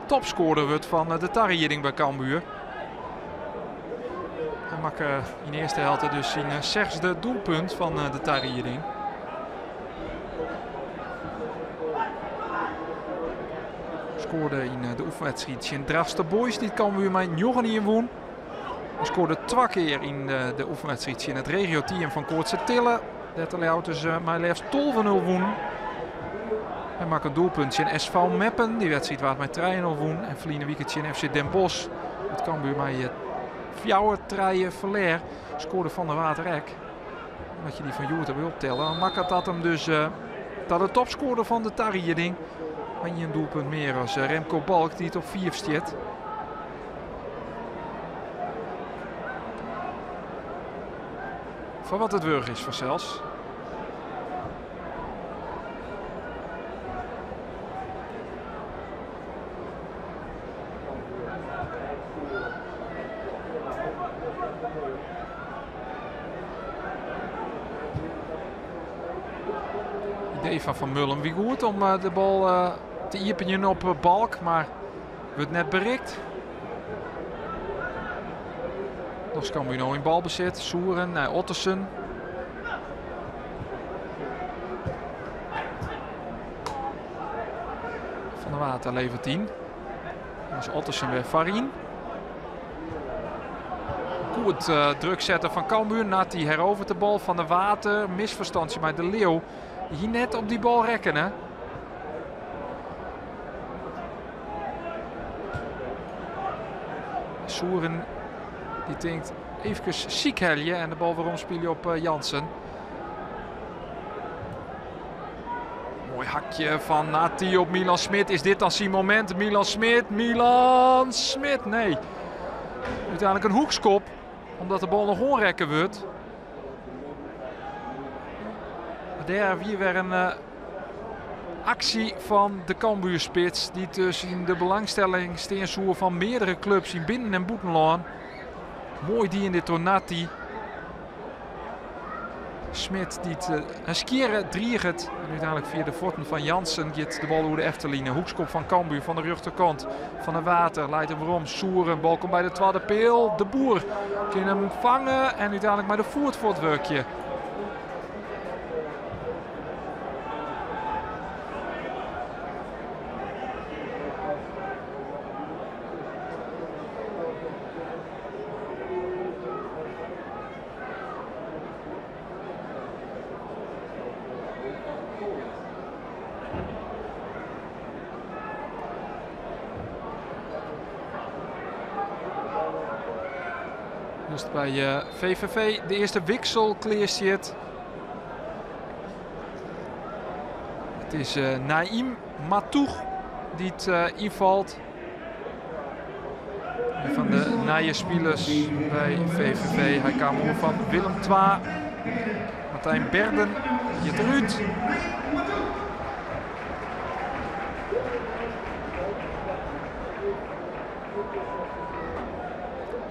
topscorer wurdt fan de tarieding by Cambuur. Hy makke yn de earste helte dus syn sechsde doelpunt fan de tarieding. Skoarde yn de oefenwedstriid tsjin Drachtster Boys, dy't Cambuur mei 9-1 wûn. Hy skoarde twa kear yn de oefenwedstriid tsjin it regioteam fan Koatstertille, dêr't de Ljouwerters mei leafst 12-0 wûnen. Hy makke in doelpunt tsjin SV Meppen. Dy wedstriid waard mei 3-0 wûn. En ferline wike tsjin FC Den Bosch, dêr't Cambuur mei 4-3 ferlear, skoarde Van der Water ek. As je dy fan hjoed derby optelle, dan makket dat him dus ta de topskoarder fan de tarieding. Mei ien doelpunt mear as Remco Balk, dy't op 5 stiet. Foar wat it wurdich is fansels. Idee fan Van Mullum wie goed om de bal te iepenjen op Balk, mar wurdt net berikt. Dochs Cambuur no yn balbesit. Souren nei Ottesen. Van der Water levert yn. Dan is Ottesen wer foaryn. Goed druk setten fan Cambuur. Nati herovert de bal van der Water. Misferstantsje mei De Leeuw. Die hie net op dy bal rekkene. Souren die tinkt eefkes sykhelje en de bal werom spylje op Jansen. Moai hakje fan Nati op Milan Smit. Is dit dan syn momint? Milan Smit, Milan Smit. Nee. Uteinlik in hoekskop, omdat de bal noch oanrekke wurdt. Mar dêr wie wer in aksje fan de Cambuurspits, dy't dus yn de belangstelling stean soe fan meardere klups yn binnen- en bûtenlân. Moai dien dit troch Natti. Smit dy't in skjirre driget. En úteinlik fia de fuotten fan Jansen giet de bal oer de efterline. Hoekskop fan Cambuur fan de rjochterkant. Van der Water leit him werom. Souren, bal komt by de twadde peal. De Boer kin him fange en úteinlik mei de foet fuortwurkje. Dus by VVV de earste wiksel klear stiet. It is Naïm Matoeg dy't ynfalt. Een fan de nije spilers by VVV. Hy kaam oer fan Willem II. Martijn Berden giet derút.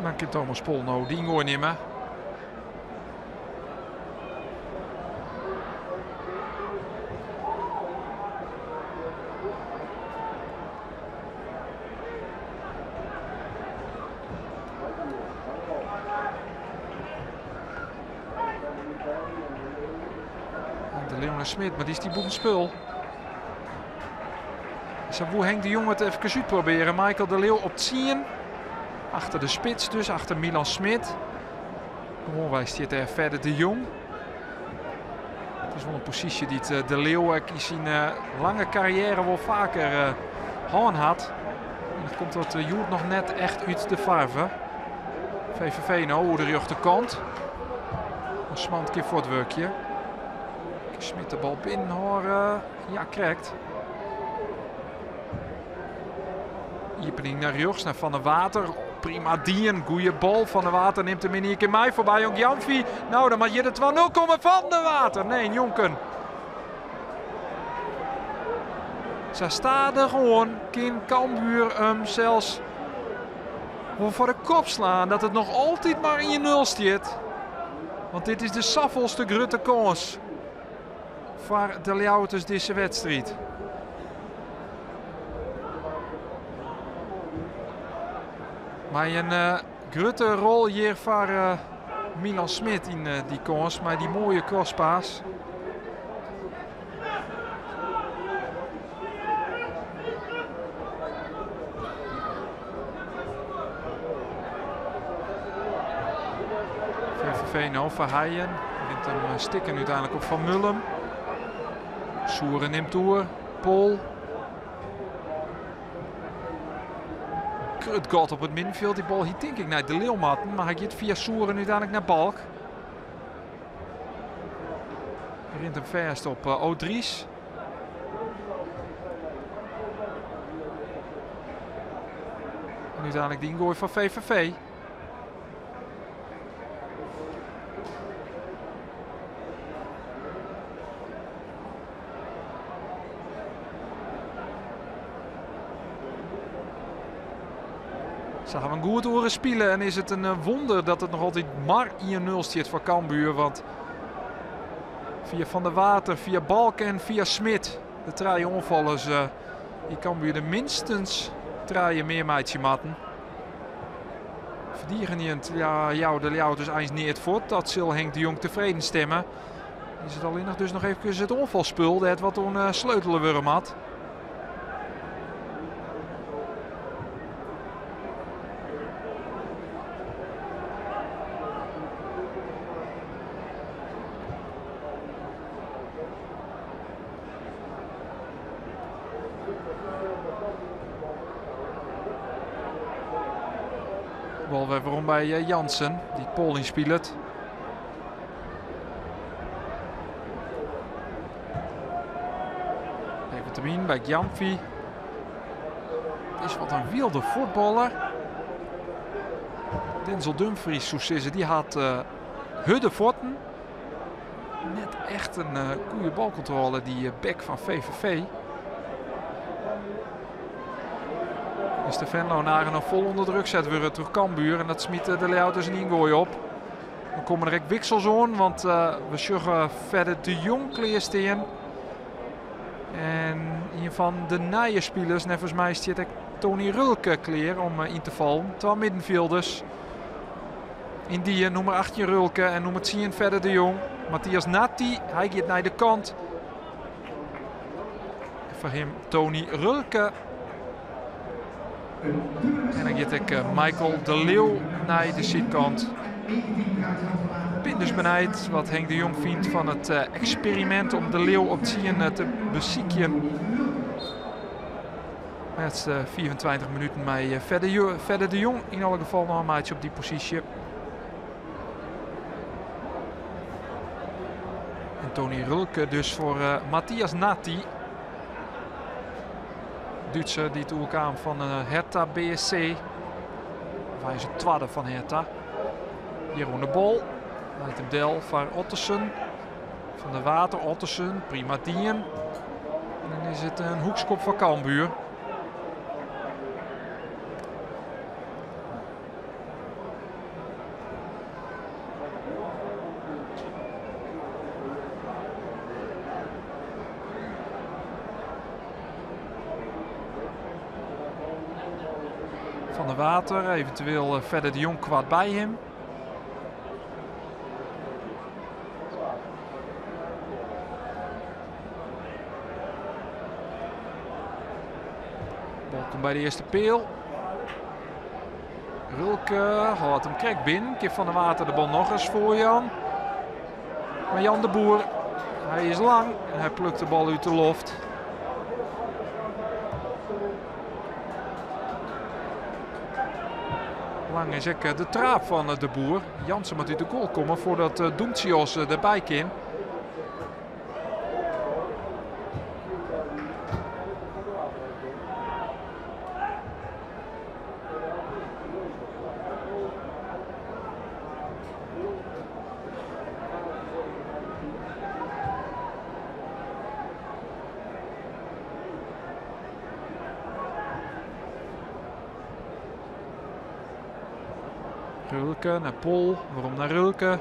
Dan kin Thomas Pol no dy yngoai nimme. De Leeuw naar Smit, maar die is die bûtenspul. Sa woe Henk de Jong it efkes útprobearje. Michael de Leeuw op 10. Achter de spits dus, achter Milan Smit. Gewoanwei stiet dêr Fedde de Jong. It is wol in posysje dy't eh, De Leeuw ek yn syn eh, lange karriêre wol faker eh, hân hat. En dat komt dat hjoed noch net echt út de farve. VVV no oer de rjochterkant. Smant kin fuortwurkje. Smit de bal binnenhâlde. Ja, krekt. Iepening nei rjochts, nei Van der Water. Prima dien, goeie bal. Van der Water nimt him yn ien kear mei foarby Jong Jamfi. Nou, dan moat hjir de 2-0 komme. Van der Water, nee, njonken. Sa stadichoan kin Cambuur him sels wol foar de kop slaan dat it noch altyd mar 1-0 stiet. Want dit is de safolste grutte kâns foar de Ljouwerters dizze wedstriid. Mei in eh, grutte rol hjir foar eh, Milan Smit yn eh, dy kâns, mei dy moaie crosspass. VVV no, Verheijen rint him stikken úteinlik op Van Mullum. Souren nimt oer. Pol. Grut gat op it middenfjild. Dy bal hie tink ik nei De Leeuw moatten, mar hy giet fia Souren úteinlik nei Balk. Rint him fêst op eh, Odries. En úteinlik de yngoai fan VVV. Se hawwe in goed oere spile en is it in eh, wonder dat it noch altyd mar 1-0 stiet foar Cambuur. Want fia Van der Water, fia Balk en fia Smit, de trije oanfallers, uh, hie Cambuur der minstens trije mear meitsje moatten. Ferdigenjend ja, jouwe de Ljouwerters eins neat fuort. Dat sil Henk de Jong tefreden stimme. Is it allinnich dus noch efkes it oanfalsspul dêr't wat oan eh, sleutele wurde moat. Bal wer werom by eh, Jansen, dy't Pol ynspilet. Even termyn by Gyamfi. Is wat in wylde fuotballer. Denzel Dumfries, soe sizze, dy hat uh, hurde fuotten. Net echt in uh, goede balkontrôle, dy back fan VVV. Is de Venlonaren noch fol ûnder druk set wurde troch Cambuur en dat smyt de Ljouwerters in yngoai op. Dan komme der ek wiksels oan, want we sjogge Fedde de Jong klearstean. En ien fan de nije spilers, neffens my stiet ek Tony Rölke klear om yn te fallen. Twa middenfielders. Yndie nûmer 18 Rölke en nûmer 10 Fedde de Jong. Matthias Nati, hy giet nei de kant. Foar him Tony Rölke. En dan giet ek Michael de Leeuw nei de sydkant. Bin dus benijd wat Henk de Jong fynt fan it eksperimint om de Leeuw op 10 te besykjen. Net 25 minuten mei Fedde de Jong yn alle gefallen noch in meitsje op dy posysje. En Tony Rölke dus foar Matthias Nati. Dútser dy't oerkaam fan Hertha BSC. Of hy is it twadde fan Hertha. Jeroen de Bol leit him del foar Ottesen. Van der Water, Ottesen, prima dien. En dan is it in hoekskop foar Cambuur. Van der Water, eventueel Fedde de Jong kwart by him. Bal komt by de earste peal. Rölke hâldt him krekt binnen. Kin Van der Water de bal noch ris foar Jan. Mar Jan de Boer, hy is lang en hy plukt de bal út de loft. Lang is ek de traap fan de Boer. Jansen moat út de goal komme foardat Doemtsios derby kin. Rölke nei Pol, werom nei Rölke.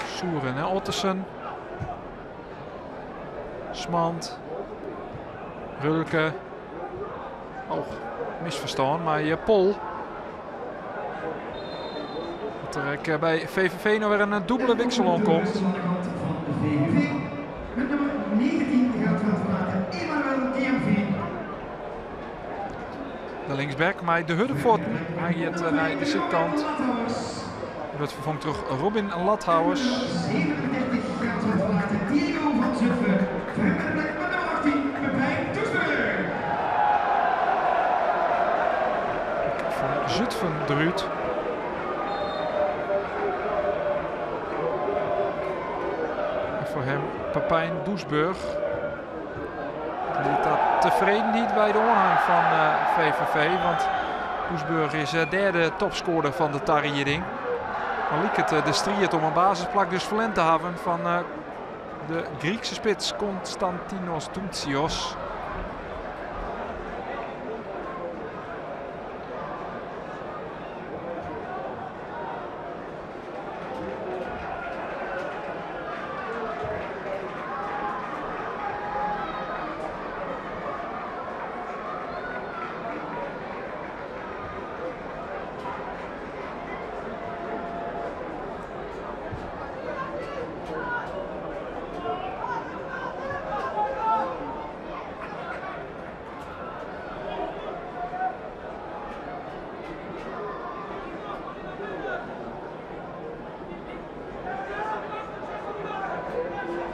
Soeren en Ottesen. Smand. Rölke. Och, misferstân mei Pol. Dat der ek by VVV no wer in dûbele wiksel oan komt. Met nummer 19 gaat het maken Emmanuel Diamvi. De linksback mei de hurde fuotten. Hy giet nei de sydkant. Wurdt ferfongen troch Robin Lathouwers. 37 gaat het maken Diego van Zutphen. Voor hem met nummer 18 Pepijn Doesburg. Van Zutphen derút. En foar him Pepijn Doesburg. Liet dat tefredenheid by de oanhang fan VVV, want Doesburg is derde topscorer fan de tarieding. Dan liket de striid om in basisplak dus ferlern te hawwen fan de Grykse spits Konstantinos Doumtsios.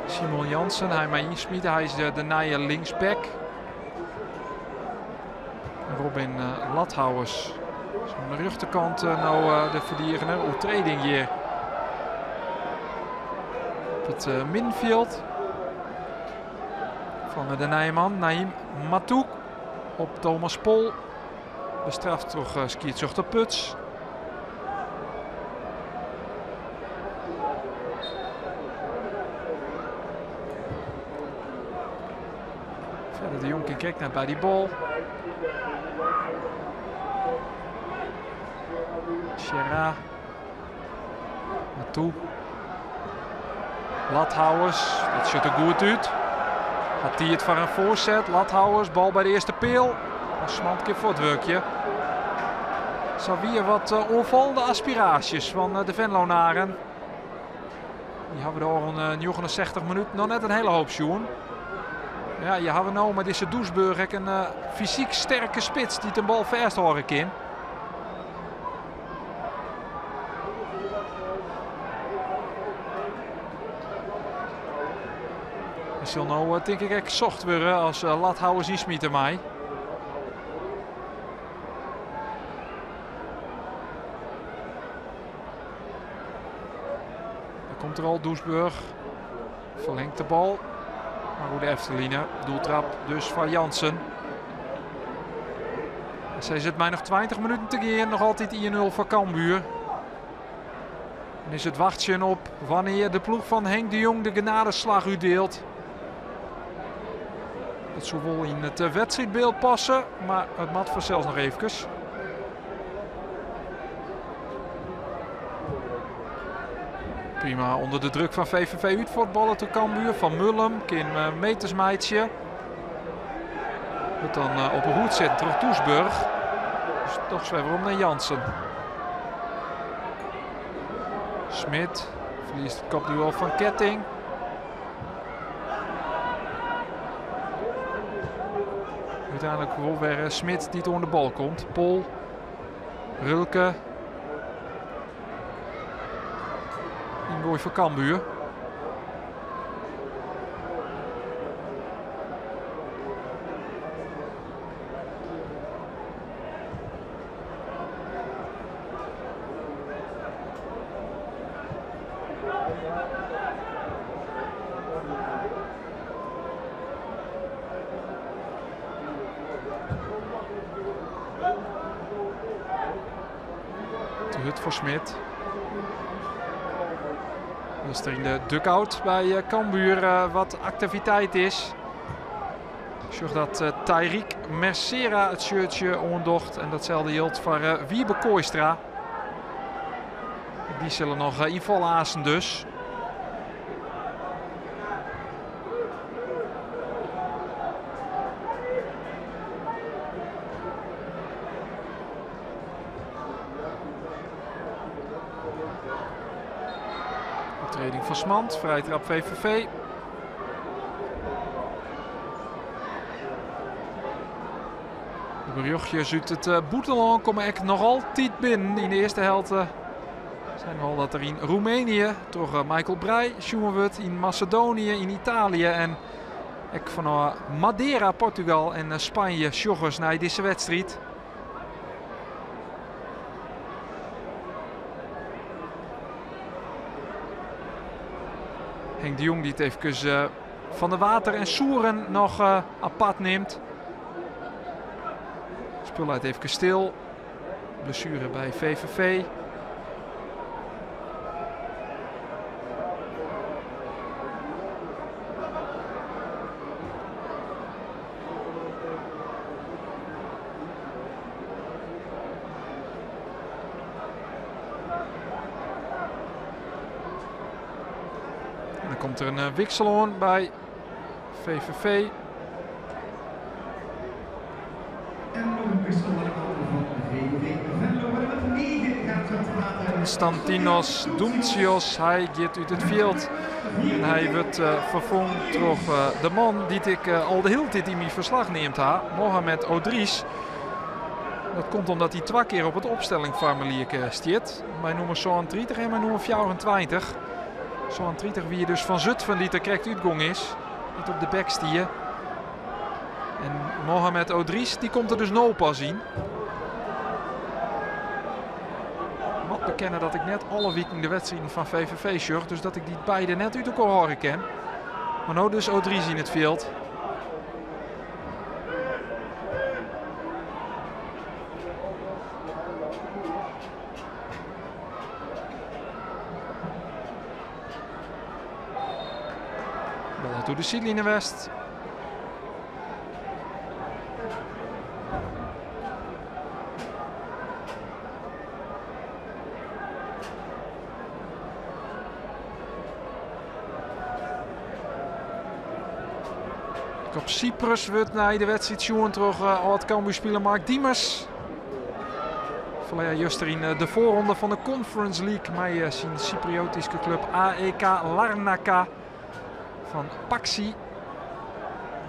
Simon Jansen, hy mei ynsmite. Hy is de nije linksback. Robin Lathouwers is oan de rjochterkant no de ferdigener. Oertreding hjir op it middenfjild fan de nije man Naïm Matouk op Thomas Pol. Bestraft troch skiedsrjochter Puts. Kin krekt net by dy bal. Sierra. Naartoe. Lathouwers, dat sjocht der goed út. Hat tiid foar in foarset. Lathouwers, bal by de earste peal. Mar Smand kin fuortwurkje. Sa wie wat oanfallende aspiraasjes fan de Venlonaren. Dy hawwe de ôfrûne 69 minuten noch net in hiele hoop sjoen. Ja, je hawwe no mei dizze Doesburg ek in fysyk sterke spits dy't in bal fêsthâlde kin. It sil no tink ik ek socht wurde as Lathouwers ynsmite mei. Daar komt er al, Doesburg. Verlengt de bal. Maar hoe de efterline. Doeltrap dus van Jansen. Zij zit mij nog 20 minuten te gaan. Nog altijd 1-0 voor Cambuur. En is het wachten op wanneer de ploeg van Henk de Jong de genadeslag uitdeelt. Dat zal wel in het wedstrijdbeeld passen, maar het mat voor zelfs nog even. Prima onder de druk van VVV uit voor het ballen te Cambuur. Van Mullum, Kim Metersmeidje. Wordt dan op een hoed zetten terug Doesburg. Dus toch zwemmen om naar Jansen. Smit verliest het kopduel van Ketting. Uiteindelijk wel weer Smit die door de bal komt. Pol, Rulke. Ingooi voor Cambuur. Te hut voor Smit. Als er in de dugout bij Cambuur wat activiteit is. Ik zag dat Tyrick Mercera het shirtje ondocht. En datzelfde geldt voor Wiebe Kooistra. Die zullen nog invallen azen dus. Optreding van Smand, vrije trap VVV. De berichtjes uit het Boeteland komen echt nog altijd binnen in de eerste helft. Zijn al dat er in Roemenië door Michael Breij sjoen wordt, in Macedonië, in Italië en ik van Madeira, Portugal en Spanje sjoggers naar deze wedstrijd. Henk de Jong die het even van de Water en Soeren nog apart neemt. Spul uit even stil. Blessure bij VVV. En dan komt er een wissel aan bij VVV. En nog een wissel aan de kant van VVV Venlo. Maar met 9 gaat het laten. Konstantinos Doumtsios, hij gaat uit het veld. En hij wordt vervangen door de man die ik al de hele tijd in mijn verslag neemt, ha, Mohamed Odries. Dat komt omdat hij 2 keer op het opstellingformulier stiet. Wij noemen zo'n 30 en wij noemen 24. Zo'n 30 wie dus van Zutphen die er correct uitgong is. Niet op de bek stier. En Mohamed Odries die komt er dus no pas in. Ik moet bekennen dat ik net alle weken de wedstrijden van VVV sjog, dus dat ik die beide net uit elkaar horen ken. Maar nou dus Odries in het veld. Bal door de zijlijn West. Op Cyprus wurdt nei de wedstriid sjoen troch âld-Cambuurspiler Mark Diemers. Ferlear juster yn de foarronde fan de Conference League mei syn Cypriotyske klup AEK Larnaca fan Paxi.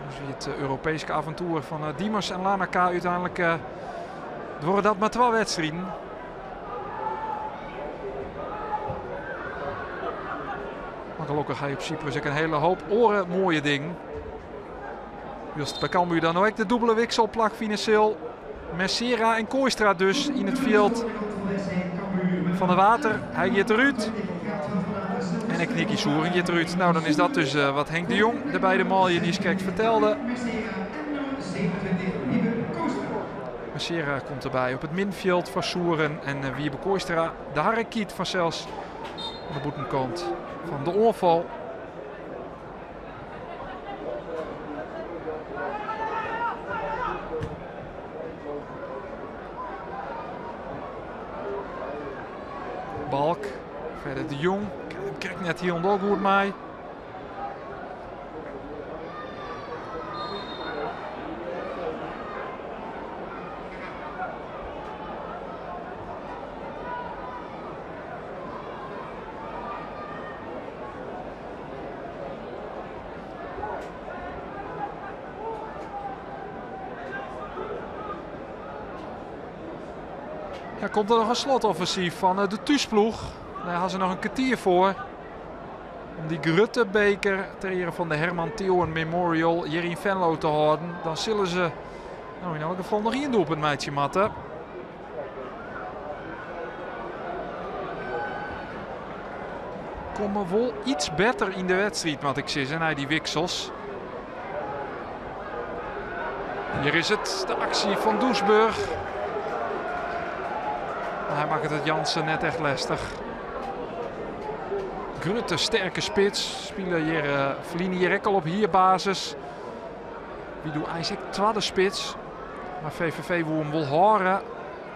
Dus wie it Europeeske aventoer fan Diemers en Larnaca úteinlik duorre dat mar twa wedstriden. Mar gelokkich ha je op Cyprus ek in hiele hoop oare moaie dingen. Wylst by Cambuur dan no ek de dûbele wiksel plakfine sil. Mercera en Kooistra dus yn it fjild. Van der Water, hy giet derút. En ek Nicky Souren giet derút. Nou, dan is dat dus wat Henk de Jong de beide manlju niiskrekt fertelde. Mercera komt derby op it middenfjild foar Souren en Wiebe Kooistra, de Harrekiet fansels, oan de bûtenkant fan de oanfal. Balk, verder de Jong, krijgt net hielendal goed mei. Ja, komt er noch in slotoffensyf fan de thúsploech. Dêr ha se noch in kertier foar om dy grutte beker ter ere fan de Herman Theeuwen Memorial hjir yn Venlo te hâlden. Dan sille se no yn elk gefal noch ien doelpunt meitsje moatte. Komme wol iets better yn de wedstriid, moat ik sizze, nei dy wiksels. Hjir is it, de aksje fan Doesburg. Mar hy makket it Jansen net echt lestich. Grutte, sterke spits. Spile hjir ferline jier ek al op hierbasis. Wie doe eins ek twadde spits. Mar VVV woe him wol hâlde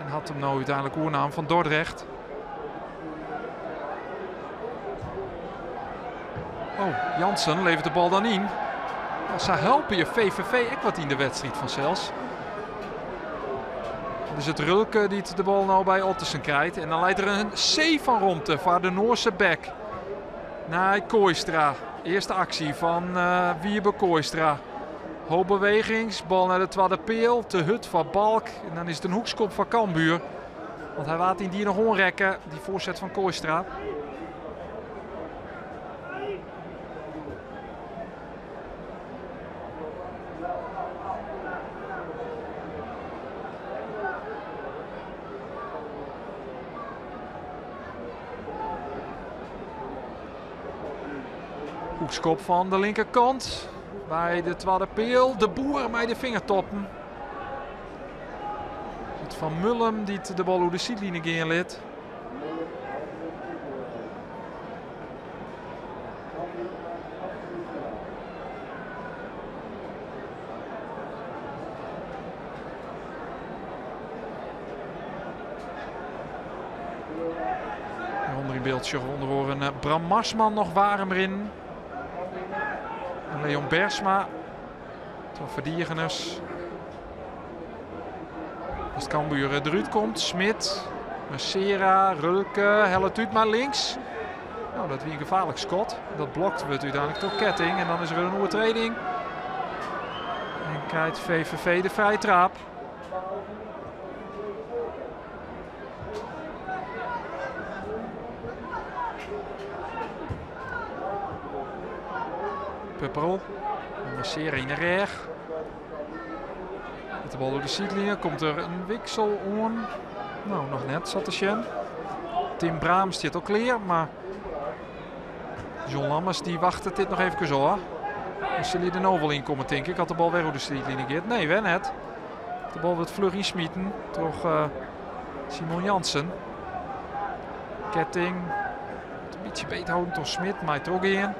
en hat him no úteinlik oernaam fan Dordrecht. Oh, Jansen levert de bal dan yn. Ja, sa helpe je VVV ek wat yn de wedstriid fansels. Het is it Rulke dy't de bal no by Ottesen krijt. En dan leit der in see fan romte foar de Noarse back. Nei Kooistra. Earste aksje fan Wiebe Kooistra. Hoop bewegings, bal nei de twadde peal. Te hurd foar Balk. En dan is it in hoekskop foar Cambuur. Want hy waard yndie noch oanrekke, dy foarset fan Kooistra. Hoekskop fan de linkerkant by de twadde peal. De Boer mei de fingertoppen. It Van Mullum dy't de bal oer de sydline gean lit. Onder in beeld sjogge we ûnder oaren Bram Marsman noch waarm rinnen. En Leon Bersma, twa ferdigeners. As Cambuur derút komt, Smit, Mercera, Rulke, hellet út mar links. Nou, dat wie in gefaarlik skot. Dat blokt wurdt úteinlik troch Ketting en dan is der in oertreding. En krijt VVV de frije traap. Pupperl, Mercera yn de rêch. Met de bal door de sydline komt er in wiksel oan. Nou, noch net, sa te sjen. Tim Braam stiet al klear, mar John Lammers dy wachtet dit noch efkes ôf. Dan sil hy der no wol yn komme, tink ik, as de bal wer oer de sydline giet. Nee, wer net. De bal wurdt fluch ynsmiten troch Simon Jansen. Ketting, in bytsje beetholden troch Smit, mei trochgean.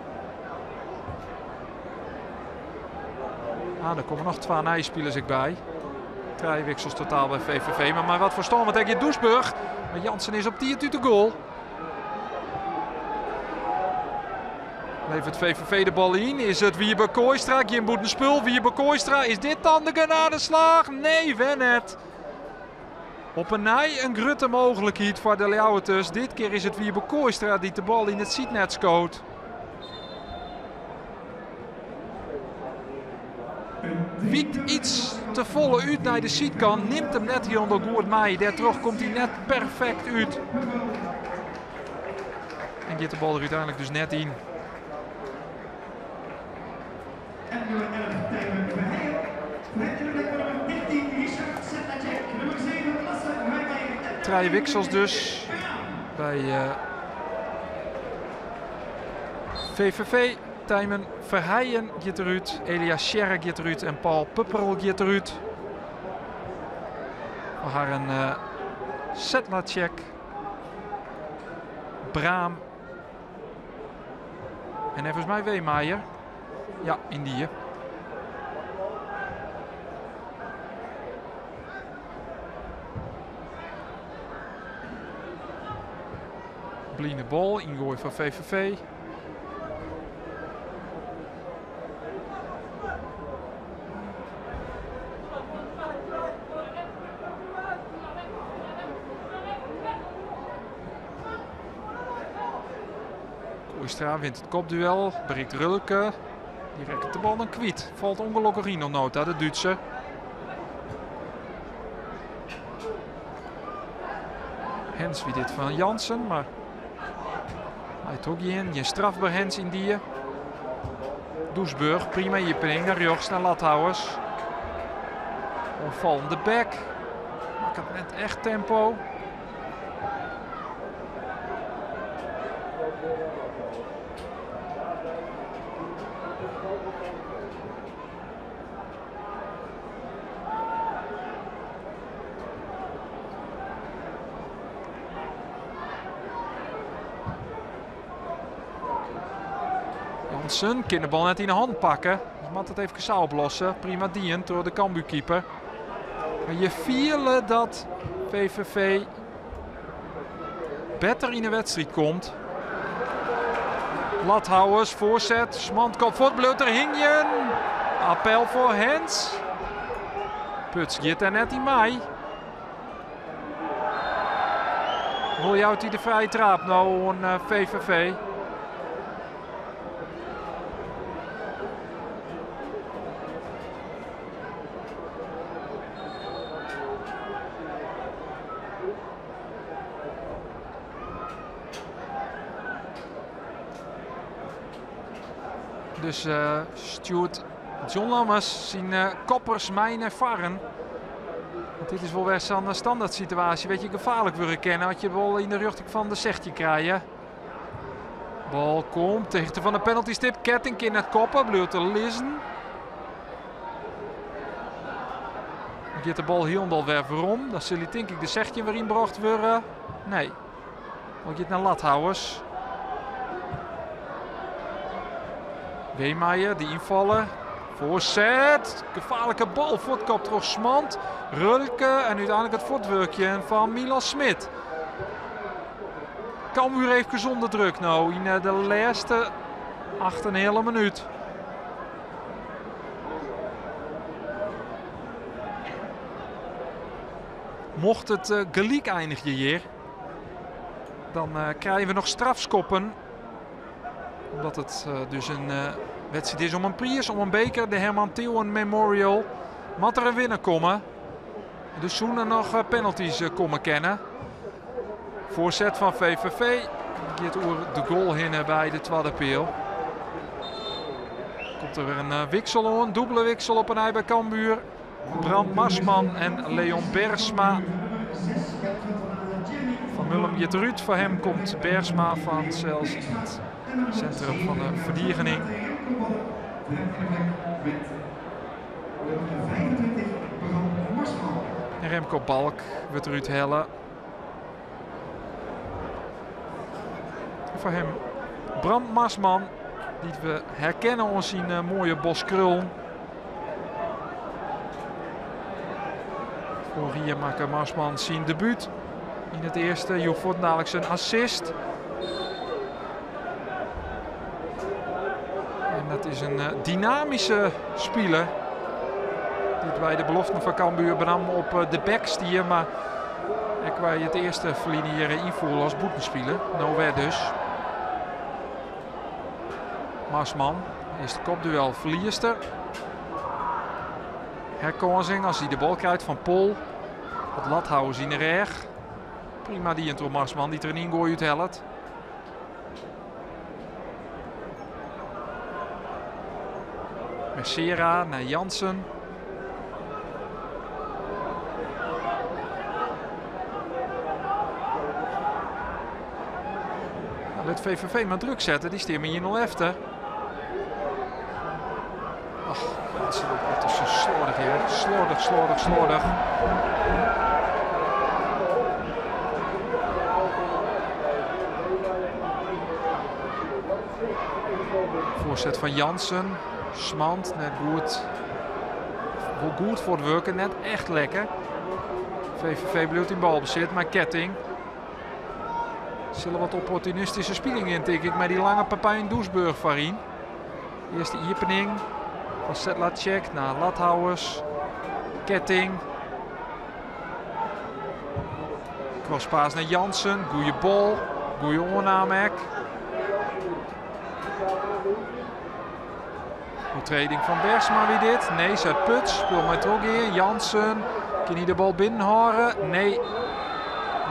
Ah, der komme noch twa nije spilers ek by. Trije wiksels totaal by VVV. Mar mei wat ferstân, want dêr giet Doesburg. Mar Jansen is op tiid út de goal. Levert VVV de bal yn. Is it Wiebe Kooistra? Gjin bûtenspul. Wiebe Kooistra, is dit dan de genadeslach? Nee, wer net. Op 'e nij in grutte mooglikheid foar de Ljouwerters. Dit kear is it Wiebe Kooistra dy't de bal yn it sydnet skoot. Wykt iets te folle út nei de sydkant, nimt him net hielendal goed mei. Dêrtroch komt hy net perfekt út. En giet de bal der úteinlik dus net yn. En nummer 11, Tijmen Verheijen. Voor hem in de plek van nummer 13, Richard Sedlacek. Nummer 7, Lasse Wijmeijer. Trije wiksels dus by VVV. Tijmen Verheijen giet derút, Elias Scherre giet derút en Paul Pupperl giet derút. Foar harren Sedlacek, Braam en neffens my Weemeyer. Ja, yndie. Bline bal, yngoai foar VVV. Kooistra wint it kopduel, berikt Rölke. Dy rekket de bal dan kwyt. Falt ûngelokkich yn oant no ta, de Dútser. Hens wie dit fan Jansen, mar hy trok gjin strafber hens yndie. Doesburg, prima iepening nei rjochts nei Lathouwers. Oanfallende back. Makket net echt tempo. Jansen kin de bal net yn de hannen pakke. Dus moat it efkes sa oplosse. Prima dien troch de Cambuurkeeper. Mar je fiele dat VVV better yn de wedstriid komt. Lathouwers, foarset, Smand komt fuort, bliuwt der hingjen. Appel foar Hens. Puts giet der net yn mei. Wol jout hy de frije traap no oan VVV. Dus stjoert John Lammers syn koppers mei nei foaren. Want dit is wol wer sa'n standaard situaasje wêr't je gefaarlik wurde kinne as je de bal yn de rjochting fan de 16 krije. Bal komt ter hichte fan de penaltystip. Ketting kin net koppe, bliuwt der lizzen. Dan giet de bal hielendal wer werom. Dan sil hy tink ik de 16 wer ynbrocht wurde. Nee. Bal giet nei Lathouwers. Weemeyer, de ynfaller. Foarset. Gefaarlike bal. Fuortkopt troch Smand. Rölke en úteinlik it fuortwurkjen fan Milan Smit. Cambuur efkes ûnder druk no yn de lêste acht en in heale minút. Mocht it gelyk einigje hjir, dan krije we noch strafskoppen. Omdat it dus in wedstriid is om in priis, om in beker, de Herman Theeuwen Memorial. Moat der in winner komme. Dus soene noch penalties komme kinne. Foarset fan VVV giet oer de goal hinne by de twadde peal. Komt der wer in wiksel oan, dûbele wiksel op 'e nij by Cambuur. Bram Marsman en Leon Bergsma. Van Mullum giet derút, foar him komt Bergsma fansels yn it sintrum fan de ferdigening. En Remco Balk wurdt derút helle. Foar him Bram Marsman, dy't we herkenne oan syn moaie bos krullen. Foarich jier makke Marsman syn debút yn it earste, joech fuortendaliks in assist. It is in dynamyske spiler. Dy't by de beloften fan Cambuur benammen op de bek stie, mar ek by it earste ferline jier ynfoel as bûtenspiler. No wer dus. Marsman, earste kopduel ferliest er. Herkânsing as hy de bal krijt fan Pol. It Lathouwers yn de rêch. Prima dien troch Marsman dy't der in yngoai úthellet. Mercera nei Jansen. Lit VVV mar druk sette, dy stean mei 1-0 efter. Ach, Jansen, dat is zo slordig hier. Slordig, slordig, slordig. Voorzet van Jansen. Smand, net goed. Wol goed foar it wurken, net echt lekker. VVV bliuwt yn balbesit, mar Ketting. Sille wat opportunistyske spiling yn, tink ik, mei dy lange Pepijn Doesburg foaryn. Earste iepening fan Sedlacek nei Lathouwers. Ketting. Crosspaas nei Jansen. Goeie bal. Goeie oanname ek. Oertreding fan Bergsma wie dit. Nee, seit Puts. Spul mei trochgean. Jansen. Kin hy de bal binnenhâlde? Nee.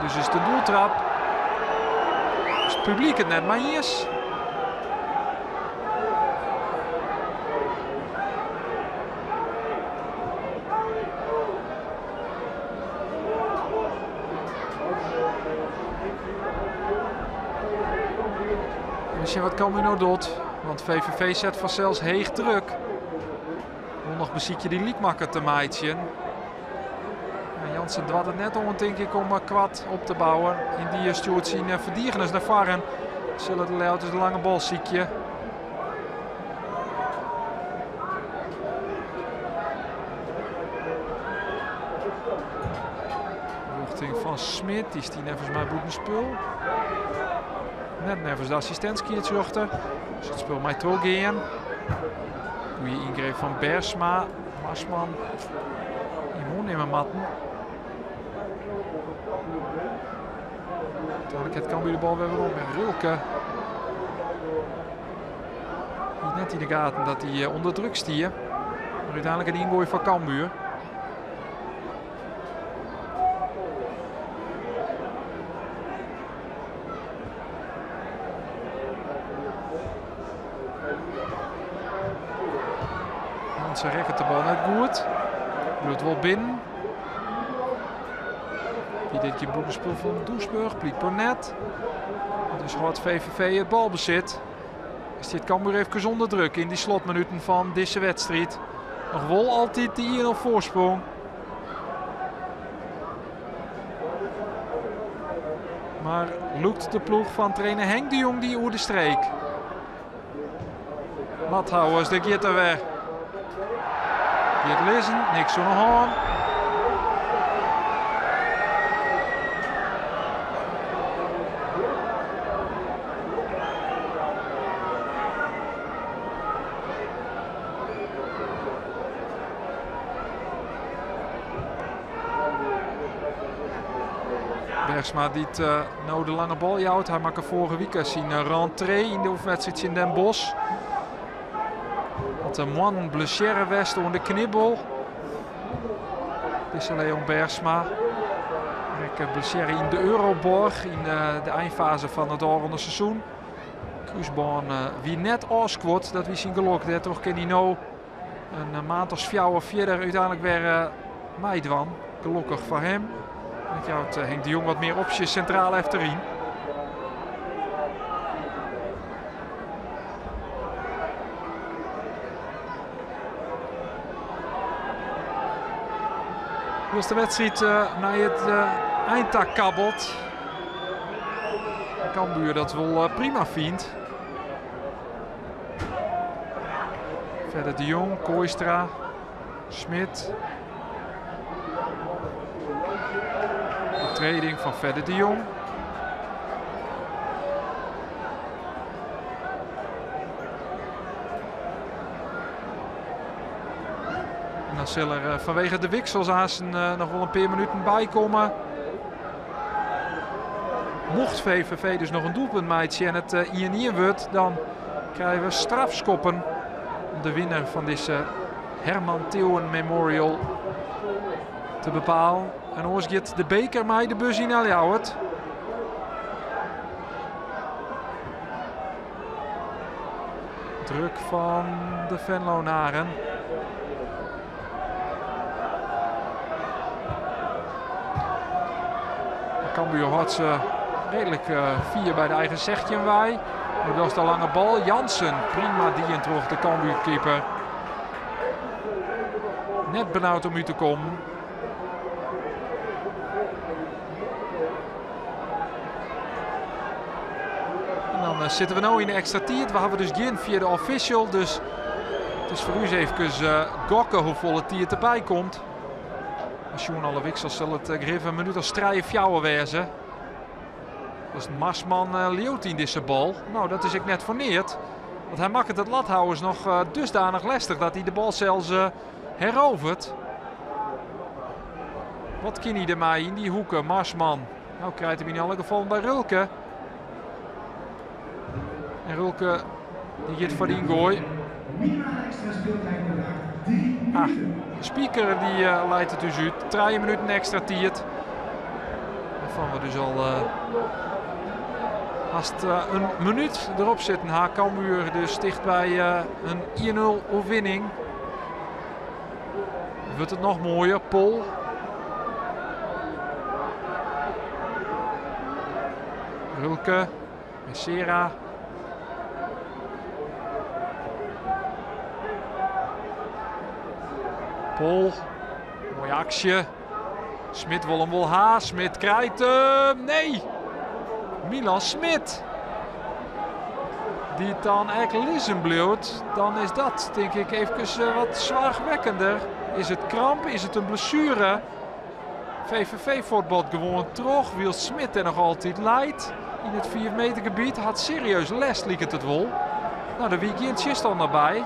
Dus is it in doeltrap. Is it publyk it net mei iens? We sjen wat Cambuur no docht, want VVV set fansels heech druk. Wol noch besykje dy lykmakker te meitsjen. En Jansen doart it net oan, tink ik, om koart op te bouwen. Yndië stjoert syn ferdigeners nei foaren. Sille de Ljouwerters de lange bal sykje. Rjochting fan Smit, dy stie neffens my bûtenspul. Net neffens de assistint-skiedsrjochter. Dus it spul mei trochgean. Goeie yngreep fan Bergsma. Marsman yn oannimme moatten. Úteinlik hat Cambuur de bal wer werom en Rulke hie net yn de gaten dat hy ûnder druk stie. Mar úteinlik in yngoai foar Cambuur. Jansen rekket de bal net goed. Bliuwt wol binnen. Wie dit gjin bûtenspul fan Doesburg? Blykber net. Dus hâldt VVV it balbesit. Stiet Cambuur efkes ûnder druk yn dy slotminuten fan dizze wedstriid. Noch wol altyd de 1-0 foarsprong. Mar lûkt de ploech fan trainer Henk de Jong dy oer de streek. Lathouwers, dêr giet er wer. Giet lizzen, niks oan de hân. Bergsma dy't no de lange bal jout. Hy makke foarige wike syn rentree yn de oefenwedstriid tsjin Den Bosch. Hat in moannen blessearre west oan de knibbel. Dizze Leon Bergsma rekke blessearre yn de Euroborg yn de einfaze fan it ôfrûne seizoen. Krúsbân wie net ôfskuord, dat wie syn gelok. Dêrtroch kin hy no in maand as fjouwer fierder úteinlik wer meidwaan. Gelokkich foar him. Dat jout Henk de Jong wat mear opsjes sintraal efteryn. Wylst de wedstriid nei it ein ta kabbelt. Cambuur dat wol prima fynt. Verder de Jong, Kooistra, Smit. Oertreding fan Fedde de Jong. dan sil er fanwege de wiksels aansten noch wol in pear minuten bykomme. Mocht VVV dus noch in doelpunt meitsje en it 1-1 wurdt, dan krije we strafskoppen om de winner fan dizze Herman Theeuwen Memorial te bepalen. En oars giet de beker mei de bus yn nei Ljouwert. Druk fan de Venlonaren. Cambuur hâldt se reedlik fier by de eigen 16 wei. Maar dat is de lange bal. Jansen, prima dien troch de Cambuur-keeper. Net benaud om út te kommen. En dan sitte we no yn de ekstra tiid. We hawwe dus gjin fjirde official, dus it is foar ús efkes gokke hoefolle tiid derby komt. Mar sjoen alle wiksels sil it grif in minút as trije, fjouwer wêze. Dus Marsman leaut yn dizze bal. No, dat is ek net foar neat. Want hy makket it Lathouwers noch dusdanich lestich dat hy de bal sels herovert. Wat kin hy dermei yn dy hoeke, Marsman? Nou krijt him yn alle gefallen by Rulke. En Rulke die giet foar de yngoai. Ah, de speaker die leit it ús út. 3 minuten ekstra tiid. Wêrfan we dus al hast in minút derop sitten ha. Cambuur dus ticht by in 1-0 oerwinning. Wurdt it noch moaier, Pol. Rulke, Messera. Pol, moaie aksje. Smit wol him wol ha, Smit krijt him. Nee! Milan Smit. Dy't dan ek lizzen bliuwt, dan is dat tink ik efkes wat soarchwekkender. Is it kramp, is it in blessuere? VVV fuotbalt gewoan troch, wylst Smit der noch altyd leit yn it 5 meter gebiet. Hat serieus lêst, liket it wol. No, der wie gjin tsjinstanner by.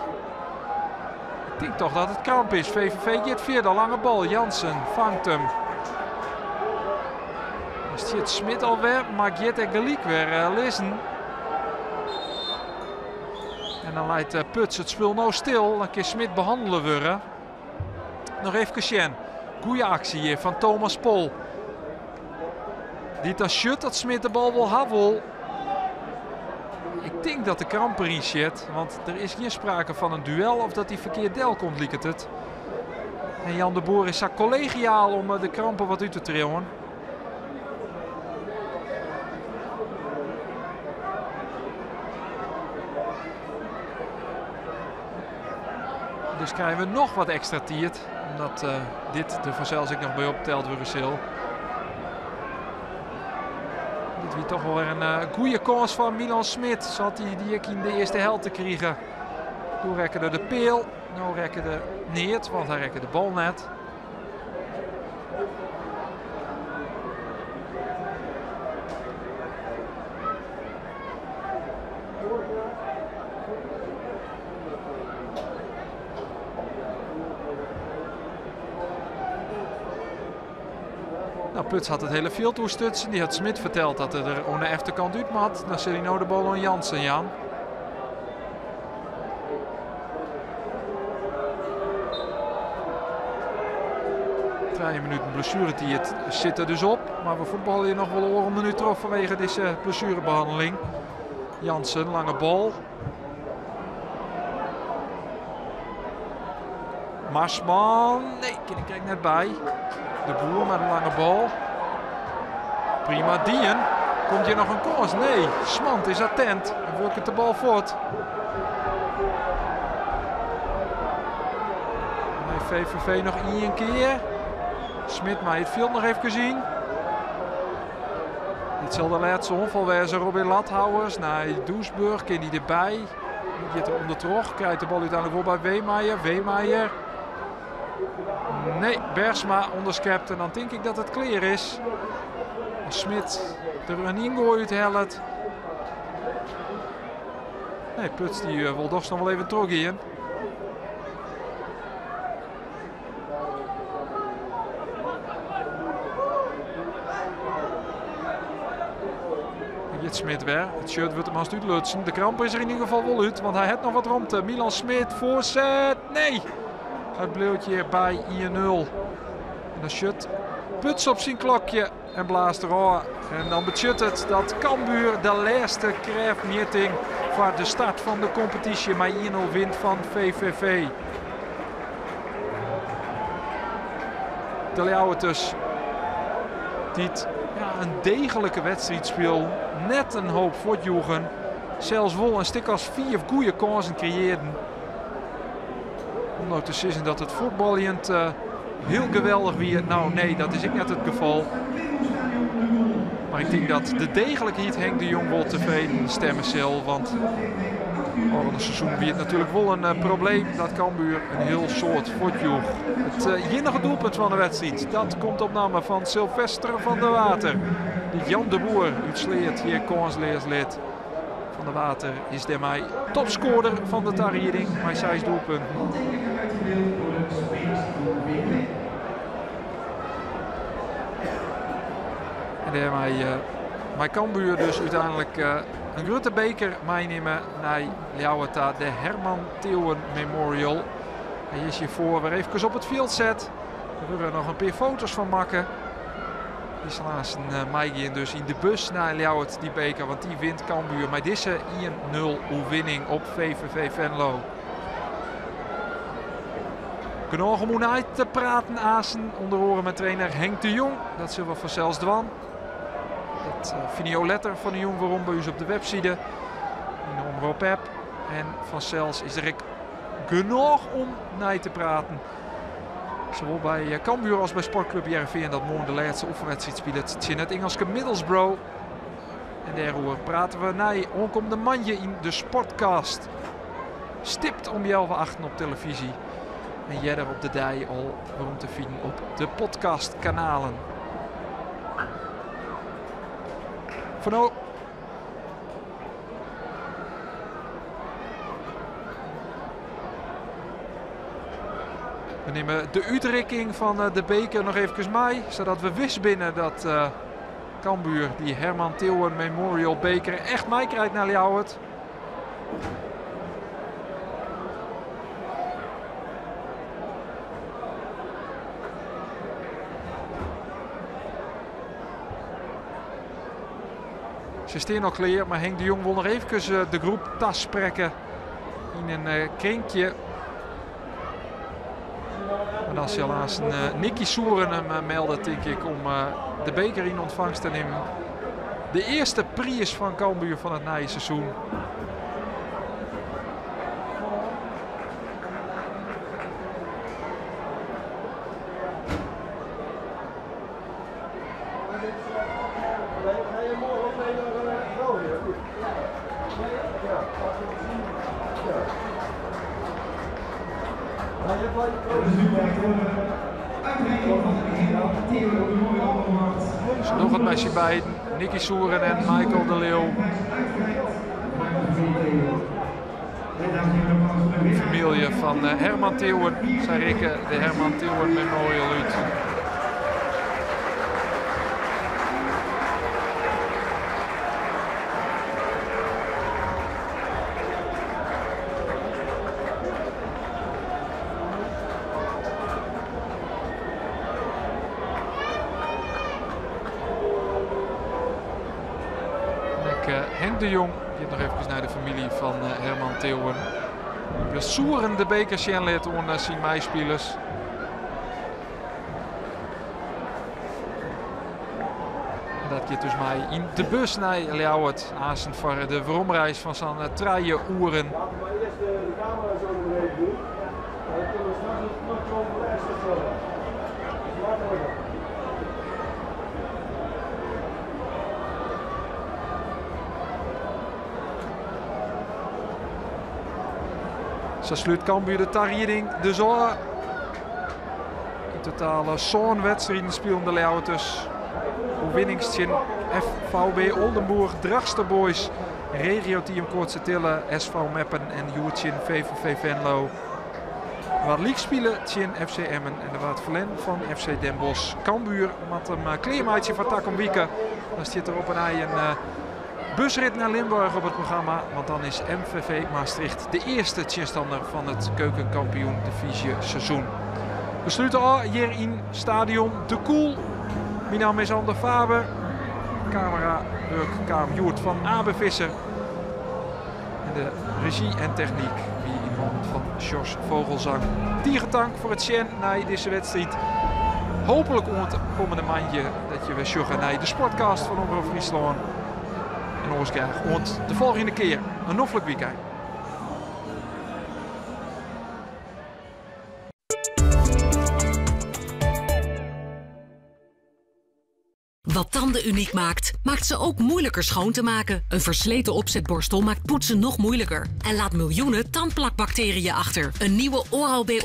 Ik tink toch dat it kramp is. VVV giet fierder, lange bal. Jansen fangt him. Dan stiet Smit alwer, mar giet ek gelyk wer lizzen. En dan leit Puts it spul no stil. Dan kin Smit behannele wurde. Noch efkes sjen. Goeie aksje hjir fan Thomas Pol. Dy't dan sjocht dat Smit de bal wol ha wol. Ik tink dat de kramp deryn sit, want der is gjin sprake fan in duel of dat hy ferkeard delkomt, liket it. En Jan de Boer is sa kollegiaal om de krampen wat út te triuwen. Dus krije we noch wat ekstra tiid, omdat dit der fansels ek noch by opteld wurde sil. Dit wie toch wol wer in goede kâns foar Milan Smit, sa't hy dy ek yn de earste helte krige. Doe rekke er de peal, no rekke er neat, want hy rekke de bal net. Nou, Puts hat it hiele fjild oerstutsen. Dy hat Smit ferteld dat er der oan de efterkant út moat. Dan sil hy no de bal oan Jansen jaan. Trije minuten blessueretiid sit der dus op. Mar we fuotbalje noch wol oardel minút troch fanwege dizze blessuerebehanneling. Jansen, lange bal. Marsman, nee, kin ik krekt net by. De Boer mei de lange bal. Prima dien. Komt hjir noch in kâns? Nee, Smand is attent en wurket de bal fuort. Mei VVV noch ien kear. Smit mei it fjild noch efkes yn. Dit sil de lêste oanfal wêze. Robin Lathouwers nei Doesburg. Kin hy derby? Hy giet er ûndertroch. Krijt de bal úteinlik wol by Weemeyer. Weemeyer. Nee, Bergsma ûnderskept. En dan tink ik dat it klear is. As Smit der in yngoai út hellet. Nee, Puts dy wol dochs noch wol even trochgean. Hjit Smit wer. It shirt wurdt him hast útlutsen. De kramp is der yn ieder gefal wol út, want hy hat noch wat romte. Milan Smit, foarset. Nee! It bliuwt hjir by 1-0. En dan sjocht Puts op syn klokje en blaast er ôf. En dan betsjut it dat Cambuur de lêste krêftmjitting foar de start fan de kompetysje mei 1-0 wint fan VVV. De Ljouwerters dy't ja, in degelike wedstriid spelen, net in hoop fuortjoegen, sels wol in stik as 5 goede kânsen kreëarden. Om no te sizzen dat it fuotbaljend hiel geweldich wie, nou nee, dat is ek net it gefal. Mar ik tink dat de degelikheid Henk de Jong wol tefreden stimme sil, want ôfrûne seizoen wie it natuerlik wol in probleem dat Cambuur in hiel soad fuortjoech. It iennige doelpunt fan de wedstriid, dat komt op namme fan Silvester van der Water, dy't Jan de Boer út Sleat hjir kânsleas lit. Van der Water is dêrmei topskoarder fan de tarieding mei 6 doelpunten. En dêrmei mei Cambuur dus úteinlik in grutte beker meinimme nei Ljouwert ta, de Herman Theeuwen Memorial. Hy is hjirfoar wer efkes op it fjild set. Der wurde noch in pear foto's fan makke. Dy sil aansten meigean dus yn de bus nei Ljouwert, dy beker, want dy wint Cambuur mei dizze 1-0 oerwinning op VVV Venlo. Genôch om oer nei te praten aansten, ûnder oare mei trainer Henk de Jong. Dat sille we fansels dwaan. Dat fine jo letter fan de jûn werom by ús op de webside, yn de Omrop app. En fansels is der ek genôch om nei te praten. Sawol by Cambuur as by Sportclub Hearrenfean dat moarn de lêste oefenwedstriid spilet tsjin it Ingelske Middlesbrough. En dêroer prate we nei oankommende moandei yn de Sportcast. Stipt om healwei achten op televyzje en earder op de dei al werom te finen op de podcastkanalen. Foar no. We nimme de útrikking fan de beker noch efkes mei, sadat we wis binne dat Cambuur dy Herman Theeuwen Memorial Beker echt meikrijt nei Ljouwert. Se stean al klear, mar Henk de Jong wol noch efkes de groep tasprekke yn in krinkje. En dan sil aansten Nicky Soeren him melde, tink ik, om de beker yn ûntfangst te nimmen. De earste priis fan Cambuur fan it nije seizoen. Se dogge it mei syn beiden, Nicky Soeren en Michael de Leeuw. Famylje fan Herman Theeuwen, sy rikke de Herman Theeuwen Memorial út. Ek Henk de Jong giet noch efkes nei de famylje fan Herman Theeuwen. De Soeren de beker sjen lit oan syn meispilers. En dat giet dus mei yn de bus nei Ljouwert. Aansten foar de weromreis fan sa'n 3 oeren. Sa slút Cambuur de tarieding dus ôf. Yn totaal 7 wedstriden spilen de Ljouwerters. Oerwinnings tsjin FVB Oldenburg, Drachtster Boys, Regioteam Koatstertille, SV Meppen en hjoed tsjin VVV Venlo. Der waard lyk spile tsjin FC Emmen en der waard ferlern fan FC Den Bosch. Cambuur moat him klearmeitsje foar takom wike. Dan stiet der op 'e nij in. busrit naar Limburg op het programma. Want dan is MVV Maastricht de eerste tegenstander van het keukenkampioen divisie seizoen. We sluiten al hier in stadion De Koel. Mijn naam is Ander Faber. Camera Urk Kaam Joert van Abe Visser. En de regie en techniek wie in handen van Sjors Vogelzang. Dierentank voor het Sjen naar deze wedstrijd. Hopelijk komende maandje dat je weer sjoggen naar de sportcast van Omrop Fryslân. En ons graag ont de volgende keer. Een noflik weekend. Wat tanden uniek maakt, maakt ze ook moeilijker schoon te maken. Een versleten opzetborstel maakt poetsen nog moeilijker. En laat miljoenen tandplakbacteriën achter. Een nieuwe Oral-B.